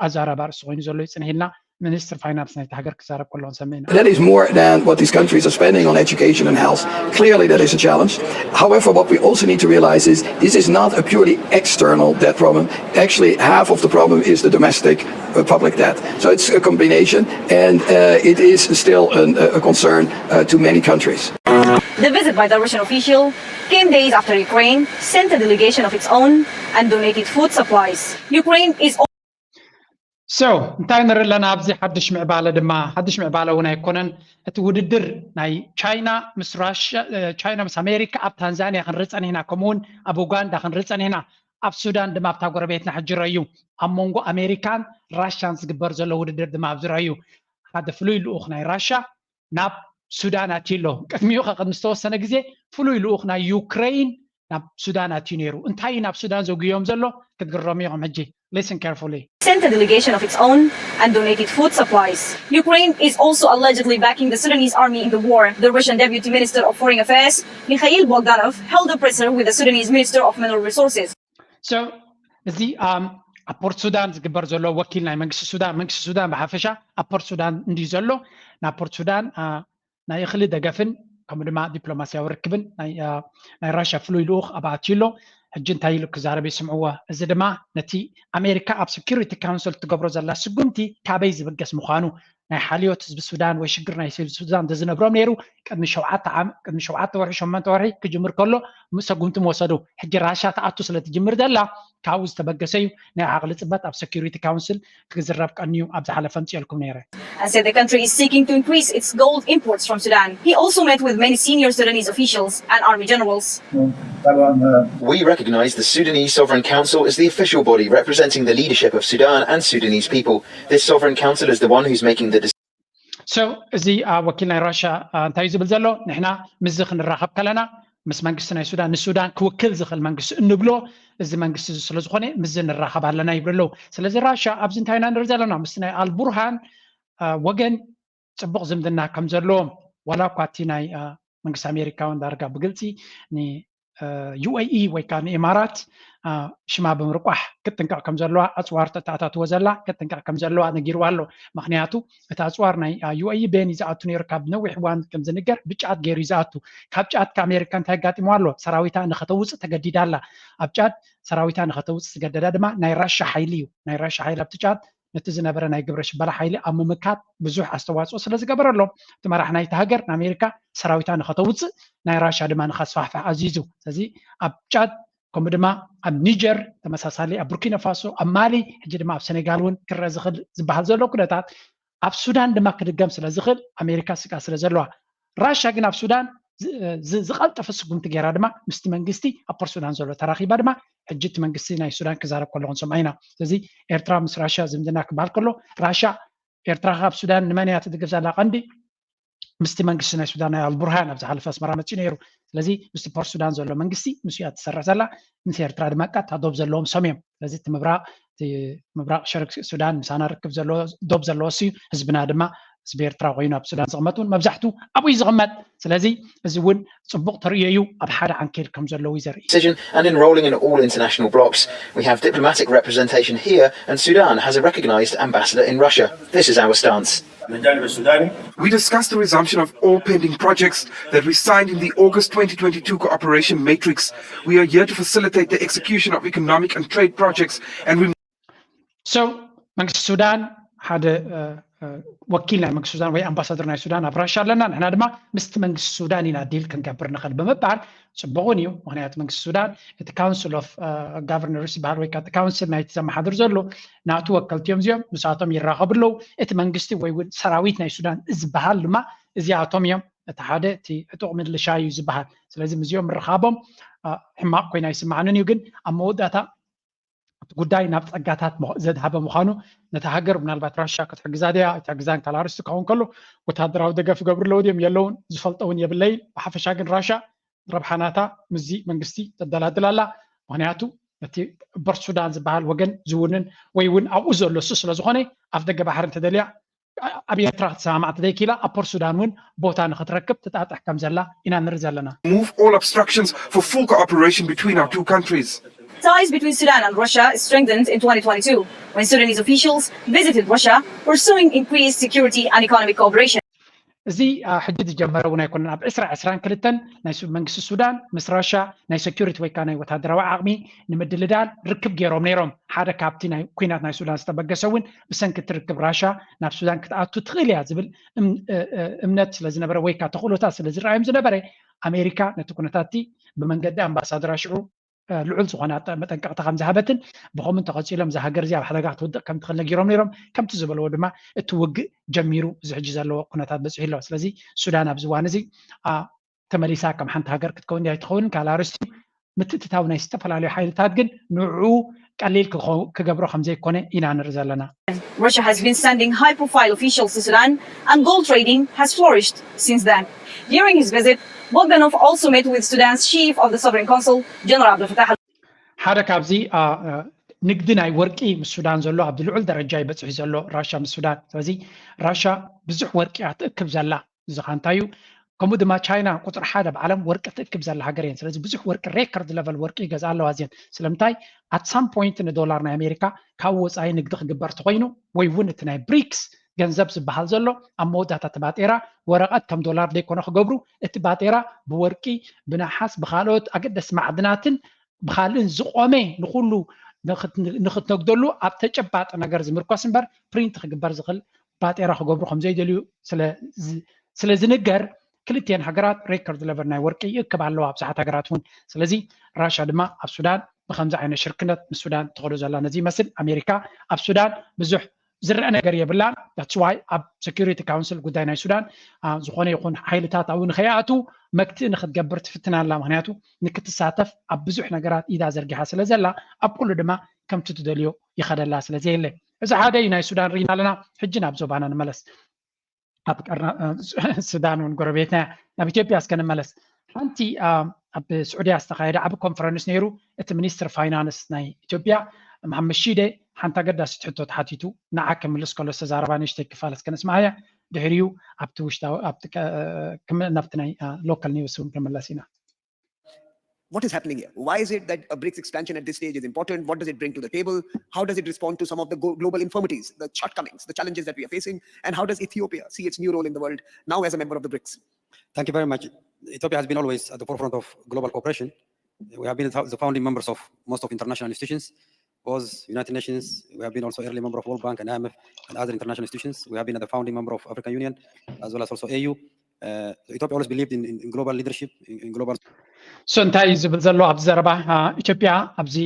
ኣዛራቢ ኣርእስቲ ኮይኑ ዘሎ እዩ። ፅንሕ ኢልና ሚኒስትር ፋይናንስ ናይቲ ሃገር ክዛረብ ከሎ ክንሰምዕ ኢና። That is more than what these countries are spending on education and health. Clearly, that is a challenge. However, what we also need to realize is this is not a purely external debt problem. Actually, half of the problem is the domestic uh, public debt. So it's a combination, and uh, it is still an, a concern uh, to many countries. The visit by the Russian official came days after Ukraine sent a delegation of its own and donated food supplies. Ukraine is So እንታይ ንርኢ ኣለና ኣብዚ ሓድሽ ምዕባለ ድማ ሓድሽ ምዕባለ እውን ኣይኮነን። እቲ ውድድር ናይ ቻይና ምስ ራሽያ ቻይና ምስ ኣሜሪካ ኣብ ታንዛንያ ክንርኢ ፀኒሕና፣ ከምኡውን ኣብ ኡጋንዳ ክንርኢ ፀኒሕና፣ ኣብ ሱዳን ድማ ኣብታ ጎረቤትና ሕጂ ረዩ ኣብ መንጎ ኣሜሪካን ራሽያን ዝግበር ዘሎ ውድድር ድማ ኣብዚ ረዩ ሓደ ፍሉይ ልኡኽ ናይ ራሽያ ናብ ሱዳን ኣትዩ ኣሎ። ቅድሚኡ ከ ቅድሚ ዝተወሰነ ግዜ ፍሉይ ልኡኽ ናይ ዩክረይን ናብ ሱዳን ኣትዩ ነይሩ። እንታይ እዩ ናብ ሱዳን ዘጉዮም ዘሎ ክትግረሙ ኢኹም። ሕጂ listen carefully. Sent a delegation of its own and donated food supplies. Ukraine is also allegedly backing the Sudanese army in the war. The Russian Deputy Minister of Foreign Affairs, Mikhail Bogdanov, held a presser with the Sudanese Minister of Mineral Resources. So እዚ ኣብ ፖርት ሱዳን ዝግበር ዘሎ ወኪል ናይ መንግስቲ ሱዳን መንግስቲ ሱዳን ብሓፈሻ ኣብ ፖርት ሱዳን እንድዩ ዘሎ። ናብ ፖርት ሱዳን ናይ እኽሊ ደገፍን ከምኡ ድማ ዲፕሎማስያዊ ርክብን ናይ ራሽያ ፍሉይ ልኡኽ ኣብ ኣትዩ ኣሎ። ሕጂ እንታይ ኢሉ ክዛረብ ይስምዕዎ። እዚ ድማ ነቲ ኣሜሪካ ኣብ security council ትገብሮ ዘላ ስጉምቲ ካበይ ዝብገስ ምዃኑ ናይ ሓልዮት ህዝቢ ሱዳን ወይ ሽግር ናይ ህዝቢ ሱዳን እንተዝነብሮም ነይሩ ቅድሚ ሸውዓተ ዓም ቅድሚ ሸውዓተ ወርሒ ሸሞንተ ወርሒ ክጅምር ከሎ ምስ ሰጉምቲ ምወሰዱ። ሕጂ ራሻ ትኣቱ ስለ ትጅምር ዘላ ካብኡ ዝተበገሰ እዩ ናይ ዓቕሊ ፅበት ኣብ security council ክዝረብ ቀንዩ ኣብ ዝሓለፈ ኣምፅኤልኩም ነይረ። and said the country is seeking to increase its gold imports from Sudan. He also met with many senior Sudanese officials and army generals. We recognize the Sudanese Sovereign Council as the official body representing the leadership of Sudan and Sudanese people. This Sovereign Council is the one who's making the decision. So እዚ ወኪል ናይ ራሻ እንታይ እዩ ዝብል ዘሎ? ንሕና ምስዚ ክንራኸብ ከለና ምስ መንግስቲ ናይ ሱዳን ንሱዳን ክውክል ዝኽእል መንግስቲ እንብሎ እዚ መንግስቲ እዚ ስለዝኾነ ምስዚ ንራኸብ ኣለና ይብሉ ኣለዉ። ስለዚ ራሻ ኣብዚ እንታይ ኢና ንርኢ ዘለና? ምስቲ ናይ ኣልቡርሃን ወገን ፅቡቕ ዝምድና ከም ዘለዎም ዋላ እኳ እቲ ናይ መንግስቲ ኣሜሪካ እውን ዳርጋ ብግልፂ ን UAE ወይ ከዓ ንኢማራት ሽማ ብምርቋሕ ክትጥንቀቕ ከም ዘለዋ ኣፅዋር ተተኣታትዎ ዘላ ክትጥንቀቕ ከም ዘለዋ ነጊርዋ ኣሎ። ምክንያቱ እቲ ኣፅዋር ናይ UAE በየን እዩ ዝኣቱ ነይሩ? ካብ ነዊሕ እዋን ከም ዝንገር ብጫት ገይሩ እዩ ዝኣቱ። ካብ ጫት ከኣሜሪካ እንታይ ኣጋጢምዋ ኣሎ? ሰራዊታ ንኸተውፅእ ተገዲዳ ኣላ። ኣብ ጫት ሰራዊታ ንኸተውፅእ ዝገደዳ ድማ ናይ ራሻ ሓይሊ እዩ። ናይ ራሻ ሓይሊ ኣብቲ ጫት ነቲ ዝነበረ ናይ ግብረ ሽበራ ሓይሊ ኣብ ምምካት ብዙሕ ኣስተዋፅኦ ስለ ዝገበረሎም እቲ መራሕ ናይቲ ሃገር ንኣሜሪካ ሰራዊታ ንኸተውፅእ ናይ ራሻ ድማ ንኸስፋሕፍሕ ኣዚዙ። ስለዚ ኣብ ጫድ ከምኡ ድማ ኣብ ኒጀር ተመሳሳሊ፣ ኣብ ቡርኪና ፋሶ፣ ኣብ ማሊ ሕጂ ድማ ኣብ ሰኔጋል እውን ክረአ ዝኽእል ዝበሃል ዘሎ ኩነታት ኣብ ሱዳን ድማ ክድገም ስለ ዝኽእል ኣሜሪካ ስግኣት ስለ ዘለዋ ራሻ ግን ኣብ ሱዳን ዝቐልጠፈ ስጉምቲ ገይራ ድማ ምስቲ መንግስቲ ኣብ ፖርት ሱዳን ዘሎ ተራኺባ ድማ ሕጂ እቲ መንግስቲ ናይ ሱዳን ክዛረብ ከሎ ክንሰምዖ ኢና። ስለዚ ኤርትራ ምስ ራሻ ዝምድና ክበሃል ከሎ ራሻ ኤርትራ ካብ ሱዳን ንመን እያ ትድግፍ ዘላ? ቀንዲ ምስቲ መንግስቲ ናይ ሱዳን ናይ ኣልቡርሃን ኣብ ዝሓለፈ ኣስመራ መፂኡ ነይሩ። ስለዚ ምስቲ ፖርት ሱዳን ዘሎ መንግስቲ ምስ እያ ትሰርሕ ዘላ። ምስ ኤርትራ ድማ ቀጥታ ዶብ ዘለዎም ሰም እዮም። ስለዚ እቲ ምብራቕ እቲ ምብራቕ ሸርቅ ሱዳን ምሳና ርክብ ዘለዎ ዶብ ዘለዎ ሲ ህዝብና ድማ ህዝቢ ኤርትራ ኮይኑ ኣብ ሱዳን ዝቕመጥ እውን መብዛሕቱ ኣብኡ እዩ ዝቕመጥ። ስለዚ እዚ እውን ፅቡቕ ተርእዮ እዩ። ኣብ ሓደ ዓንኬል ከም ዘለዉ እዩ ዘርኢ። Decision and enrolling in all international blocs. We have diplomatic representation here and Sudan has a recognised ambassador in Russia. This is our stance. We discussed the resumption of all pending projects that we signed in the August twenty twenty-two cooperation matrix. We are here to facilitate the execution of economic and trade projects and we So መንግስቲ ሱዳን ሓደ ወኪል ናይ መንግስቲ ሱዳን ወይ ኣምባሳደር ናይ ሱዳን ኣብ ራሻ ኣለና፣ ንሕና ድማ ምስቲ መንግስቲ ሱዳን ኢና ዲል ክንገብር ንኽእል ብምባል ፅቡቕን እዩ። ምክንያቱ መንግስቲ ሱዳን እቲ council of governors ዝበሃል ወይ ከዓ council ናይቲ ዘመሓድር ዘሎ ናቱ ወከልቲ እዮም እዚኦም፣ ንሳቶም ይራኸቡ ኣለዉ። እቲ መንግስቲ ወይ እውን ሰራዊት ናይ ሱዳን ዝበሃል ድማ እዚኣቶም እዮም። እቲ ሓደ እቲ ዕጡቕ ምልሻ እዩ ዝበሃል። ስለዚ ምስዚኦም ምርኻቦም ሕማቕ ኮይና ይስማዓንን እዩ። ግን ኣብ መወዳእታ እቲ ጉዳይ ናብ ፀጋታት ዘድሃበ ምዃኑ ነታ ሃገር ምናልባት ራሻ ክትሕግዛ ድያ ኣይትሕግዛን ካልእ ኣርእስቲ ክኸውን ከሎ ወታደራዊ ደገፍ ይገብሩ ኣለዉ ድዮም የለውን ዝፈልጦ እውን የብለይን። ብሓፈሻ ግን ራሻ ረብሓ ናታ ምስዚ መንግስቲ ተደላድል ኣላ። ምክንያቱ ነቲ በርት ሱዳን ዝበሃል ወገን ዝውንን ወይ እውን ኣብኡ ዘሎ እሱ ስለዝኾነ ኣፍ ደገ ባሕሪ እንተደልያ ኣብ ኤርትራ ክትሰማማዕ ተዘይክኢላ ኣብ ፖርት ሱዳን እውን ቦታ ንክትረክብ ትጣጥሕ ከም ዘላ ኢና ንርኢ ዘለና። Move all obstructions for full cooperation between our two countries. Ties between Sudan and Russia strengthened in twenty twenty-two when Sudanese officials visited Russia pursuing increased security and economic cooperation. እዚ ሕጂ ዝጀመረ እውን ኣይኮነን። ኣብ ዕስራ ዕስራን ክልተን ናይ መንግስቲ ሱዳን ምስ ራሻ ናይ security ወይ ከዓ ናይ ወታደራዊ ዓቕሚ ንምድልዳል ርክብ ገይሮም ነይሮም። ሓደ ካብቲ ናይ ኩናት ናይ ሱዳን ዝተበገሰ እውን ብሰንኪ እቲ ርክብ ራሻ ናብ ሱዳን ክትኣቱ ትኽእል እያ ዝብል እምነት ስለ ዝነበረ ወይ ከዓ ተኽእሎታት ስለ ዝረኣዮም ዝነበረ ኣሜሪካ ነቲ ኩነታት እቲ ብመንገዲ ኣምባሳደራ ሽዑ ልዑል ዝኾነ መጠንቀቕታ ከም ዝሃበትን ብኸምኡ እንተቐፂሎም እዛ ሃገር እዚኣ ኣብ ሓደጋ ክትውድቕ ከም ትኽእል ነጊሮም ነይሮም። ከምቲ ዝበልዎ ድማ እቲ ውግእ ጀሚሩ እዚ ሕጂ ዘለዎ ኩነታት በፂሑ ኣሎ። ስለዚ ሱዳን ኣብዚ እዋን እዚ ተመሊሳ ከም ሓንቲ ሃገር ክትከውን ድያ ኣይትኸውን ካልእ ኣርእስቲ እዩ። ምትእትታው ናይ ዝተፈላለዩ ሓይልታት ግን ንዕኡ ቀሊል ክገብሮ ከም ዘይኮነ ኢና ንርኢ ዘለና። Russia has been sending high-profile officials to Sudan and gold trading has flourished since then. During his visit, Bogdanov also met with Sudan's chief of the Sovereign Council, General Abdel Fattah. ሓደ ካብዚ ንግዲ ናይ ወርቂ ምስ ሱዳን ዘሎ ኣብዚ ልዑል ደረጃ ይበፅሒ ዘሎ ራሻ ምስ ሱዳን። ስለዚ ራሻ ብዙሕ ወርቂ እያ ትእክብ ዘላ። እዚ ኻንታ እዩ። ከምኡ ድማ ቻይና ቁፅሪ ሓደ ኣብ ዓለም ወርቂ ትእክብ ዘላ ሃገር እየን። ስለዚ ብዙሕ ወርቂ record level ወርቂ ይገዝኣ ኣለዋ እዚን። ስለምንታይ at some point ንዶላር ናይ ኣሜሪካ ካብ ወፃኢ ንግዲ ክግበር ተኮይኑ ወይ እውን እቲ ናይ ብሪክስ ገንዘብ ዝበሃል ዘሎ ኣብ መወዳእታ እቲ ባጤራ ወረቐት ከም ዶላር ዘይኮነ ክገብሩ እቲ ባጤራ ብወርቂ ብነሓስ ብካልኦት ኣገደስ ማዕድናትን ብካልእን ዝቆመ ንኩሉ ንክትነግደሉ ኣብ ተጨባጢ ነገር ዝምርኮስ እምበር ፕሪንት ክግበር ዝኽእል ባጤራ ክገብሩ ከም ዘይደልዩ ስለ ዝንገር፣ ክልቲኤን ሃገራት ሬከርድ ለቨል ናይ ወርቂ ይእክብ ኣለዋ፣ ብዙሓት ሃገራት እውን። ስለዚ ራሻ ድማ ኣብ ሱዳን ብከምዚ ዓይነት ሽርክነት ምስ ሱዳን ትኸዶ ዘላ ነዚ ይመስል። ኣሜሪካ ኣብ ሱዳን ብዙሕ ዝረአ ነገር የብላን። That's why ኣብ ሴኩሪቲ ካውንስል ጉዳይ ናይ ሱዳን ዝኾነ ይኹን ሓይልታት ኣብኡ ንኸይኣቱ መግትኢ ንክትገብር ትፍትን ኣላ። ምክንያቱ ንክትሳተፍ ኣብ ብዙሕ ነገራት ኢዳ ዘርጊሓ ስለ ዘላ ኣብ ኩሉ ድማ ከምቲ ትደልዮ ይኸደላ ስለ ዘየለ፣ እዚ ሓደ እዩ። ናይ ሱዳን ርኢና ኣለና። ሕጂ ናብ ዞባና ንመለስ። ኣብ ሱዳን እውን ጎረቤትና፣ ናብ ኢትዮጵያ እስከ ንመለስ። ሓንቲ ኣብ ስዑድያ ዝተኻየደ ዓቢ ኮንፈረንስ ነይሩ። እቲ ሚኒስትር ፋይናንስ ናይ ኢትዮጵያ መሓመድ ሺዴ ሓንቲ ኣገዳሲት ሕቶ ተሓቲቱ፣ ንዓ ክምልስ ከሎ ዝተዛረባ ንእሽተይ ክፋል እስከ ንስማዓያ። ድሕሪኡ ኣብቲ ውሽጣዊ ናብቲ ናይ ሎካል ኒውስ እውን ክንምለስ ኢና። What is happening here? Why is it that a BRICS expansion at this stage is important? What does it bring to the table? How does it respond to some of the global infirmities, the shortcomings, the challenges that we are facing? And how does Ethiopia see its new role in the world now as a member of the BRICS? Thank you very much. Ethiopia has been always at the forefront of global cooperation. We have been the founding members of most of international institutions, was United Nations. We have been also early member of World Bank and I M F and other international institutions. We have been at the founding member of African Union, as well as also A U. Uh, Ethiopia always believed in, in, in global leadership, in, in global so እንታይ እዩ ዝብል ዘሎ ኣብዚ ዘረባ? ኢትዮጵያ ኣብዚ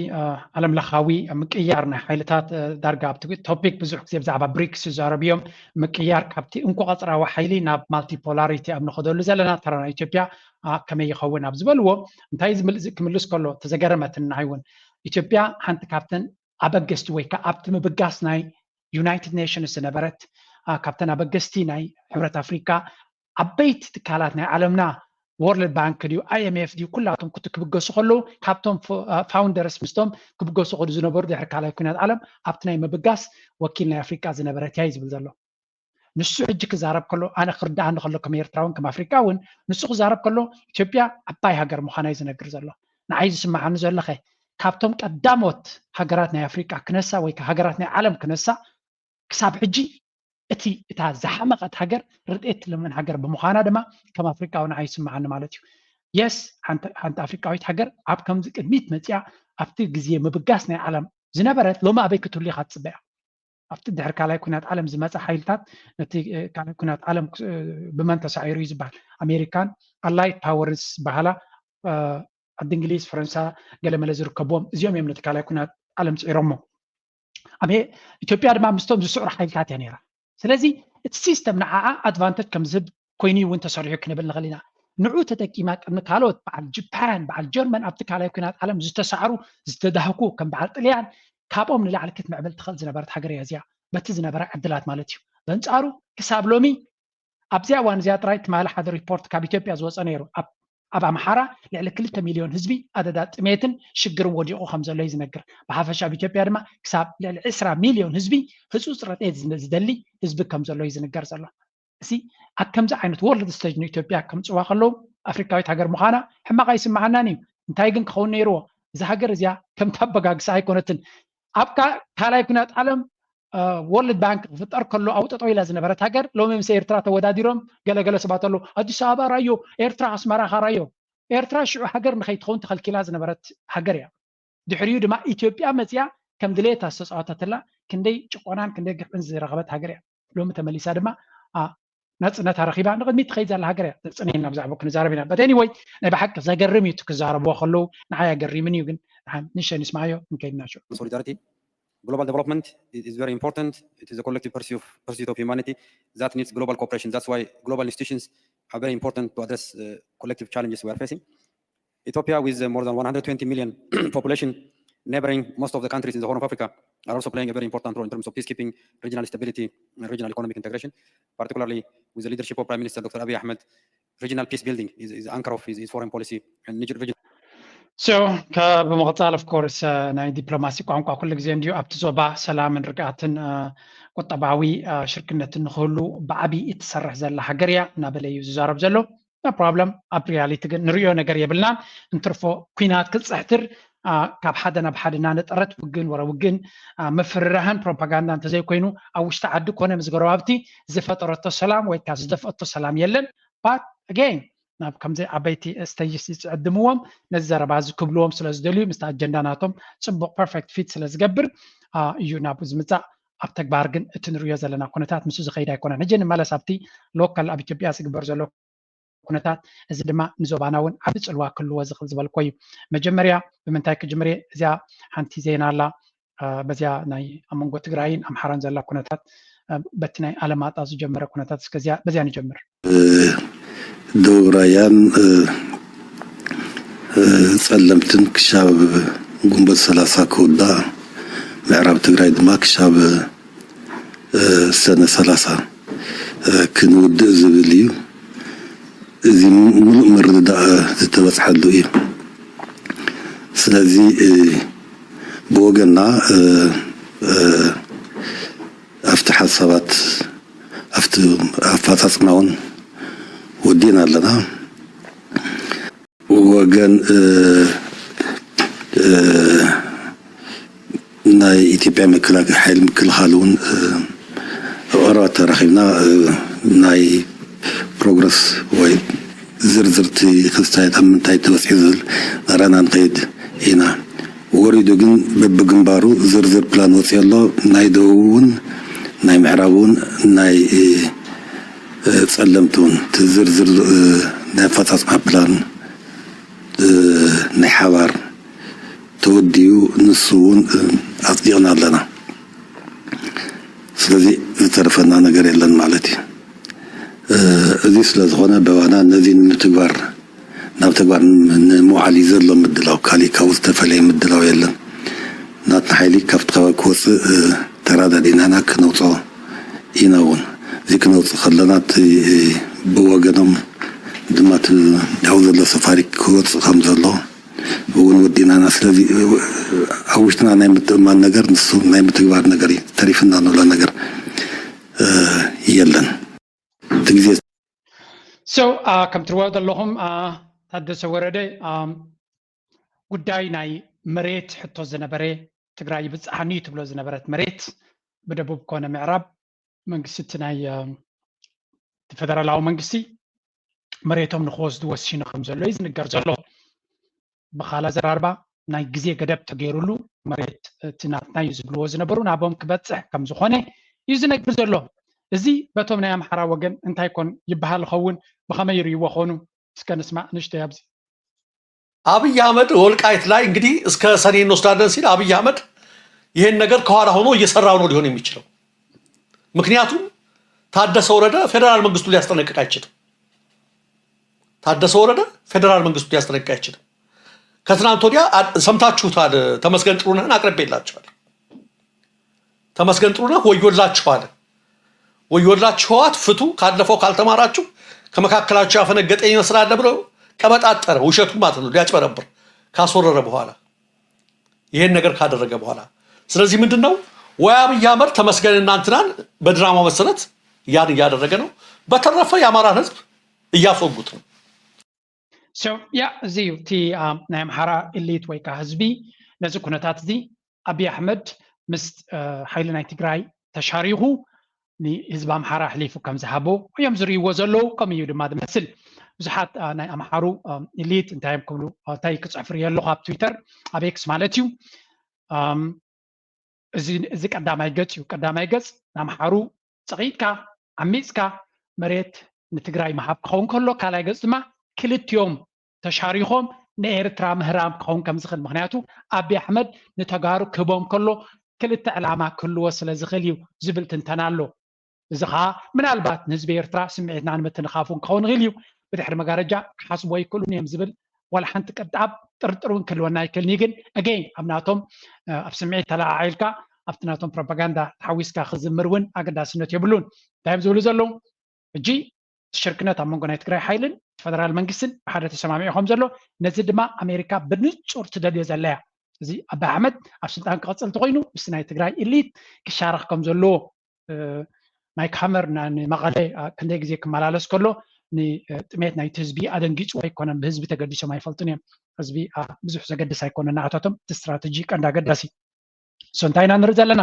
ዓለም ለኻዊ ምቅያር ናይ ሓይልታት፣ ዳርጋ ኣብቲ ቶፒክ ብዙሕ ግዜ ብዛዕባ ብሪክስ ይዛረቡ እዮም። ምቅያር ካብቲ እንኮ ቀፅራዊ ሓይሊ ናብ ማልቲፖላሪቲ ኣብ ንኸደሉ ዘለና ተራ ናይ ኢትዮጵያ ከመይ ይኸውን ኣብ ዝበልዎ፣ እንታይ ክምልስ ከሎ ተዘገረመትን ንዓይ እውን። ኢትዮጵያ ሓንቲ ካብተን ኣበገስቲ ወይ ከዓ ኣብቲ ምብጋስ ናይ ዩናይትድ ኔሽንስ ዝነበረት፣ ካብተን ኣበገስቲ ናይ ሕብረት ኣፍሪካ ዓበይቲ ትካላት ናይ ዓለምና፣ ወርልድ ባንክ ድዩ፣ ኣይ ኤም ኤፍ ድዩ፣ ኩላቶም ክብገሱ ከለዉ ካብቶም ፋውንደርስ ምስቶም ክብገሱ ከዱ ዝነበሩ ድሕሪ ካልኣይ ኩናት ዓለም ኣብቲ ናይ ምብጋስ ወኪል ናይ ኣፍሪቃ ዝነበረት እያ እዩ ዝብል ዘሎ። ንሱ ሕጂ ክዛረብ ከሎ፣ ኣነ ክርድኣኒ ከሎ ከም ኤርትራ እውን ከም ኣፍሪቃ እውን ንሱ ክዛረብ ከሎ ኢትዮጵያ ዓባይ ሃገር ምዃና እዩ ዝነግር ዘሎ። ንዓይ ዝስምዓኒ ዘሎ ከ ካብቶም ቀዳሞት ሃገራት ናይ ኣፍሪቃ ክነሳ ወይ ሃገራት ናይ ዓለም ክነሳ ክሳብ ሕጂ እቲ እታ ዝሓመቐት ሃገር ርድኤት ትልምን ሃገር ብምዃና ድማ ከም ኣፍሪቃዊ ንዓይ ይስምዓኒ ማለት እዩ። የስ ሓንቲ ኣፍሪቃዊት ሃገር ኣብ ከምዚ ቅድሚት መፅያ ኣብቲ ግዜ ምብጋስ ናይ ዓለም ዝነበረት ሎሚ ኣበይ ክትህሉ ኢኻ ትፅበያ? ኣብቲ ድሕሪ ካልኣይ ኩናት ዓለም ዝመፀ ሓይልታት ነቲ ካልኣይ ኩናት ዓለም ብመን ተሳዒሩ እዩ ዝበሃል? ኣሜሪካን ኣላይድ ፓወርስ ዝበሃላ ዓዲ እንግሊዝ፣ ፈረንሳ፣ ገለመለ ዝርከብዎም እዚኦም እዮም ነቲ ካልኣይ ኩናት ዓለም ፅዒሮሞ። ኣብ ኢትዮጵያ ድማ ምስቶም ዝስዕሩ ሓይልታት እያ ነይራ። ስለዚ እቲ ሲስተም ንዓኣ ኣድቫንተጅ ከም ዝህብ ኮይኑ እውን ተሰሪሑ ክንብል ንኽእል ኢና። ንዑ ተጠቂማ ቅድሚ ካልኦት በዓል ጅፓን፣ በዓል ጀርመን ኣብቲ ካልኣይ ኩናት ዓለም ዝተሳዕሩ ዝተዳህኩ ከም በዓል ጥልያን ካብኦም ንላዕሊ ክትምዕብል ትኽእል ዝነበረት ሃገር እያ እዚኣ በቲ ዝነበራ ዕድላት ማለት እዩ። በንጻሩ ክሳብ ሎሚ ኣብዚኣ እዋን እዚኣ ጥራይ ትማሊ ሓደ ሪፖርት ካብ ኢትዮጵያ ዝወፀ ነይሩ። ኣብ ኣምሓራ ልዕሊ ክልተ ሚልዮን ህዝቢ ኣደዳ ጥሜትን ሽግርን ወዲቑ ከም ዘሎ እዩ ዝነግር። ብሓፈሻ ኣብ ኢትዮጵያ ድማ ክሳብ ልዕሊ ዕስራ ሚልዮን ህዝቢ ህፁፅ ረድኤት ዝደሊ ህዝቢ ከም ዘሎ እዩ ዝንገር ዘሎ። እዚ ኣብ ከምዚ ዓይነት ወርልድ ስቴጅ ንኢትዮጵያ ከምፅዋ ከለዉ ኣፍሪካዊት ሃገር ምዃና ሕማቕ ኣይስምዓናን እዩ። እንታይ ግን ክኸውን ነይርዎ? እዛ ሃገር እዚኣ ከምቲ ኣበጋግሳ ኣይኮነትን። ኣብ ካልኣይ ኩናት ዓለም ወርልድ ባንክ ክፍጠር ከሎ ኣብኡ ጠጠው ኢላ ዝነበረት ሃገር ሎሚ ምስ ኤርትራ ተወዳዲሮም ገለገለ ሰባት ኣለዉ። ኣዲስ ኣበባ ራዮ፣ ኤርትራ ኣስመራኻ ራዮ። ኤርትራ ሽዑ ሃገር ንኸይትኸውን ተኸልኪላ ዝነበረት ሃገር እያ። ድሕሪኡ ድማ ኢትዮጵያ መፅያ ከም ድሌታ ዝተፃወተትላ ክንደይ ጭቆናን ክንደይ ግፍዕን ዝረኸበት ሃገር እያ። ሎሚ ተመሊሳ ድማ ናፅነታ ረኺባ ንቕድሚት ትኸይድ ዘላ ሃገር እያ። ተፅንየና ብዛዕባ ክንዛረብ ኢና። But anyway ናይ ብሓቂ ዘገርም እዩ እቲ ክዛረብዎ ከለዉ ንዓይ ኣገሪምን እዩ። ግን ንሸ ንስማዮ ክንከይድ ኢና ሽዑ። Solidarity, global development is very important. It is a collective pursuit, pursuit of humanity that needs global cooperation. That's why global institutions are very important to address uh, collective challenges we are facing. Ethiopia with uh, more than one hundred twenty million population, neighboring most of the countries in the Horn of Africa, are also playing a very important role in terms of peacekeeping, regional stability, and regional economic integration, particularly with the leadership of Prime Minister Doctor Abiy Ahmed. Regional peace building is, is the anchor of his, his foreign policy and regional So ብምቕፃል of course ናይ ዲፕሎማሲ ቋንቋ ኩሉ ግዜ እንድዩ ኣብቲ ዞባ ሰላምን ርግኣትን ቁጠባዊ ሽርክነትን ንክህሉ ብዓብዪ እትሰርሕ ዘላ ሃገር እያ እናበለ እዩ ዝዛረብ ዘሎ። No problem። ኣብ ሪያሊቲ ግን ንሪኦ ነገር የብልናን። እንትርፎ ኲናት ክፅሕትር ካብ ሓደ ናብ ሓደ እናነጠረት ውግን ወረ ውግን ምፍርራህን ፕሮፓጋንዳ እንተዘይኮይኑ ኣብ ውሽጢ ዓዲ ኮነ ምስ ጎረባብቲ ዝፈጠረቶ ሰላም ወይ ከዓ ዝደፍአቶ ሰላም የለን። But again ናብ ከምዚ ዓበይቲ ስቴጅስ ዝዕድምዎም ነዚ ዘረባ እዚ ክብልዎም ስለ ዝደልዩ ምስቲ ኣጀንዳ ናቶም ፅቡቕ perfect fit ስለ ዝገብር እዩ ናብኡ ዝምፃእ። ኣብ ተግባር ግን እቲ ንሪኦ ዘለና ኩነታት ምስ ዝኸይድ ኣይኮነን። ሕጂ ንመለስ ኣብቲ ሎካል ኣብ ኢትዮጵያ ዝግበር ዘሎ ኩነታት፣ እዚ ድማ ንዞባና እውን ዓቢ ጽልዋ ክህልዎ ዝኽእል ዝበልኮ እዩ። መጀመርያ ብምንታይ ክጅምር እየ? እዚኣ ሓንቲ ዜና ኣላ፣ በዚያ ናይ ኣብ መንጎ ትግራይን ኣምሓራን ዘላ ኩነታት፣ በቲ ናይ ኣለማጣ ዝጀመረ ኩነታት፣ እስከ በዚያ ንጀምር። ደቡብ ራያን ጸለምትን ክሻብ ግንቦት ሰላሳ ክውዳእ፣ ምዕራብ ትግራይ ድማ ክሻብ ሰነ ሰላሳ ክንውድእ ዝብል እዩ። እዚ ምሉእ ምርድዳእ ዝተበፅሐሉ እዩ። ስለዚ ብወገንና ኣብቲ ሓሳባት ኣብቲ ኣፈፃፅማ እውን ወዲእና ኣለና። ወገን ናይ ኢትዮጵያ መከላከያ ሓይሊ ምክልኻል እውን ቀረባ ተራኺብና ናይ ፕሮግረስ ወይ ዝርዝርቲ ክስታየት ኣብ ምንታይ ተበፅሒ ዝብል ናራና ንኸይድ ኢና። ወሪዱ ግን በብግንባሩ ዝርዝር ፕላን ወፂኡ ኣሎ። ናይ ደቡብ እውን ናይ ምዕራብ እውን ናይ ፀለምቲ እውን ዝርዝር ናይ ኣፈፃፅማ ፕላን ናይ ሓባር ተወዲኡ ንሱ እውን ኣፅዲቕና ኣለና። ስለዚ ዝተረፈና ነገር የለን ማለት እዩ። እዚ ስለ ዝኾነ በባና ነዚ ንምትግባር ናብ ተግባር ንምውዓል እዩ ዘሎ ምድላው። ካሊእ ካብኡ ዝተፈለየ ምድላው የለን። ናትና ሓይሊ ካብቲ ከባቢ ክወፅእ ተራዳዲእናና ክነውፅኦ ኢና እውን። እዚ ክነውፅእ ከለና እቲ ብወገኖም ድማ እቲ ኣብኡ ዘሎ ሰፋሪ ክወፅእ ከም ዘሎ እውን ወዲእናና። ስለዚ ኣብ ውሽጥና ናይ ምትእማን ነገር ንሱ ናይ ምትግባር ነገር እዩ ተሪፍና ንብሎ ነገር የለን። እቲ ግዜ so ከም ትሪእዎ ዘለኹም ታደሰ ወረደ ጉዳይ ናይ መሬት ሕቶ ዝነበረ ትግራይ ይብፅሓኒ እዩ ትብሎ ዝነበረት መሬት ብደቡብ ኮነ ምዕራብ መንግስቲ እቲ ናይ እቲ ፌደራላዊ መንግስቲ መሬቶም ንክወስዱ ወሲኑ ከም ዘሎ እዩ ዝንገር ዘሎ። ብኻላ ዘራርባ ናይ ግዜ ገደብ ተገይሩሉ መሬት እቲ ናትና እዩ ዝብልዎ ዝነበሩ ናቦም ክበፅሕ ከም ዝኾነ እዩ ዝነግር ዘሎ። እዚ በቶም ናይ ኣምሓራ ወገን እንታይ ኮን ይበሃል ይኸውን? ብኸመይ ይርእይዎ ኾኑ? እስከ ንስማዕ ንእሽተይ ኣብዚ። አብይ አህመድ ወልቃይት ላይ እንግዲህ እስከ ሰኔ እንወስዳለን ሲል አብይ አህመድ ይሄን ነገር ከኋላ ሆኖ እየሰራው ነው ሊሆን የሚችለው። ምክንያቱም ታደሰ ወረደ ፌዴራል መንግስቱ ሊያስጠነቅቅ አይችልም። ታደሰ ወረደ ፌዴራል መንግስቱ ሊያስጠነቅቅ አይችልም። ከትናንት ወዲያ ሰምታችሁታል። ተመስገን ጥሩነህን አቅርቤላችኋል። ተመስገን ጥሩነህ ወዮላችሁ አለ። ወዮላችሁ ህወሓት ፍቱ፣ ካለፈው ካልተማራችሁ ከመካከላችሁ ያፈነገጠ ይመስላል ብሎ ቀበጣጠረ። ውሸቱ ማለት ነው፣ ሊያጭበረብር ካስወረረ በኋላ ይሄን ነገር ካደረገ በኋላ ስለዚህ ምንድን ነው ወይ አብይ አህመድ ተመስገንና እንትናን በድራማ መሰረት ያን እያደረገ ነው። በተረፈ የአማራን ህዝብ እያስወጉት ነው። ያ እዚ እዩ እቲ ናይ ኣምሓራ ኢሊት ወይ ከዓ ህዝቢ ነዚ ኩነታት እዚ ኣብይ ኣሕመድ ምስ ሓይሊ ናይ ትግራይ ተሻሪኹ ንህዝቢ ኣምሓራ ኣሕሊፉ ከም ዝሃቦ እዮም ዝርእይዎ ዘለዉ። ከምኡ እዩ ድማ ዝመስል። ብዙሓት ናይ ኣምሓሩ ኢሊት እንታይ እዮም ክብሉ እንታይ ክፅሕፉ ርእየ ኣለኹ ኣብ ትዊተር ኣብ ኤክስ ማለት እዩ። እዚ ቀዳማይ ገፅ እዩ። ቀዳማይ ገፅ ንኣምሓሩ ፀቒጥካ ዓሚፅካ መሬት ንትግራይ ምሃብ ክኸውን ከሎ ካልኣይ ገፅ ድማ ክልቲኦም ተሻሪኾም ንኤርትራ ምህራም ክኸውን ከም ዝኽእል ምክንያቱ ኣብይ ኣሕመድ ንተጋሩ ክህቦም ከሎ ክልተ ዕላማ ክህልዎ ስለ ዝኽእል እዩ ዝብል ትንተና ኣሎ። እዚ ከዓ ምናልባት ንህዝቢ ኤርትራ ስምዒትና ንምትንኻፍ እውን ክኸውን ይኽእል እዩ። ብድሕሪ መጋረጃ ክሓስብዎ ኣይክእሉን እዮም ዝብል ዋላ ሓንቲ ቅጣብ ጥርጥር እውን ክህልወና ኣይክእልን እዩ። ግን again ኣብ ናቶም ኣብ ስምዒት ተለዓዒልካ ኣብቲ ናቶም ፕሮፓጋንዳ ተሓዊስካ ክዝምር እውን ኣገዳስነት የብሉን። እንታይ እዮም ዝብሉ ዘለዉ? ሕጂ ሽርክነት ኣብ መንጎ ናይ ትግራይ ሓይልን ፈደራል መንግስትን ብሓደ ተሰማሚዑ ከም ዘሎ ነዚ ድማ ኣሜሪካ ብንፁር ትደልዮ ዘላ እያ። እዚ ኣቢ ኣሕመድ ኣብ ስልጣን ክቐፅል እንተኮይኑ ምስ ናይ ትግራይ ኢሊት ክሻረኽ ከም ዘለዎ ማይክ ሃመር ንመቐለ ክንደይ ግዜ ክመላለስ ከሎ ንጥሜት ናይቲ ህዝቢ ኣደንጊፅዎ ኣይኮነን። ብህዝቢ ተገዲሶም ኣይፈልጡን እዮም። ህዝቢ ብዙሕ ዘገድስ ኣይኮነን ንኣታቶም። እቲ ስትራተጂ ቀንዲ ኣገዳሲ so እንታይ ኢና ንርኢ ዘለና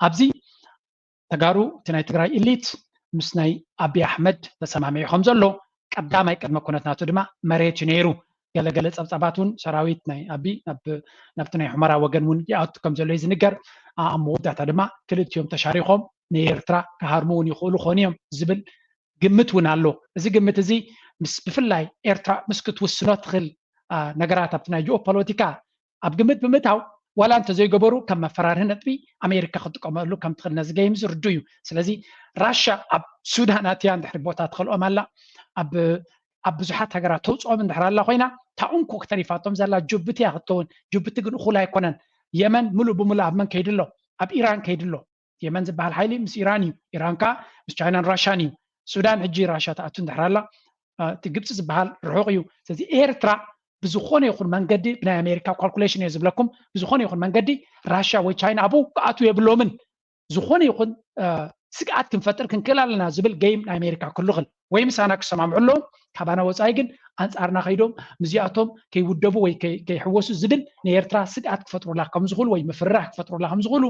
ኣብዚ ተጋሩ እቲ ናይ ትግራይ ኢሊት ምስ ናይ ኣቢ ኣሕመድ ተሰማሚዑ ከም ዘሎ ቀዳማይ ቅድመ ኩነት ናቱ ድማ መሬት እዩ ነይሩ። ገለገለ ጸብጻባት እውን ሰራዊት ናይ ኣቢ ናብቲ ናይ ሑመራ ወገን እውን ይኣቱ ከም ዘሎ እዩ ዝንገር። ኣብ መወዳእታ ድማ ክልቲኦም ተሻሪኾም ንኤርትራ ክሃርሙ እውን ይኽእሉ ኾኑ እዮም ዝብል ግምት እውን ኣሎ። እዚ ግምት እዚ ምስ ብፍላይ ኤርትራ ምስ ክትውስኖ ትኽእል ነገራት ኣብቲ ናይ ጂኦፖለቲካ ኣብ ግምት ብምእታው ዋላ እንተዘይገበሩ ከም መፈራርሂ ነጥቢ ኣሜሪካ ክትጥቀመሉ ከም ትኽእል ነዚ ገይም ዝርዱ እዩ። ስለዚ ራሻ ኣብ ሱዳን ኣትያ እንድሕሪ ቦታ ትኸልኦም ኣላ ኣብ ኣብ ብዙሓት ሃገራት ተውፅኦም እንድሕር ኣላ ኮይና እታ እንኮ ክተሪፋቶም ዘላ ጅቡቲ እያ ክትከውን። ጅቡቲ ግን እኹል ኣይኮነን። የመን ምሉእ ብምሉእ ኣብ መን ከይድሎ? ኣብ ኢራን ከይድሎ። የመን ዝበሃል ሓይሊ ምስ ኢራን እዩ። ኢራን ከዓ ምስ ቻይናን ራሻን እዩ። ሱዳን ሕጂ ራሻ ትኣቱ እንድሕር ኣላ እቲ ግብፂ ዝበሃል ርሑቕ እዩ። ስለዚ ኤርትራ ብዝኾነ ይኹን መንገዲ ብናይ ኣሜሪካ ካልኩሌሽን እየ ዝብለኩም ብዝኾነ ይኹን መንገዲ ራሻ ወይ ቻይና ኣብኡ ክኣትዉ የብሎምን። ዝኾነ ይኹን ስግኣት ክንፈጥር ክንክእል ኣለና ዝብል ገይም ናይ ኣሜሪካ ክልኽል ወይ ምሳና ክሰማምዑ ኣለዎም። ካባና ወፃኢ ግን ኣንፃርና ከይዶም ምስዚኣቶም ከይውደቡ ወይ ከይሕወሱ ዝብል ንኤርትራ ስግኣት ክፈጥሩላ ከምዝኽእሉ ወይ ምፍርራሕ ክፈጥሩላ ከምዝኽእሉ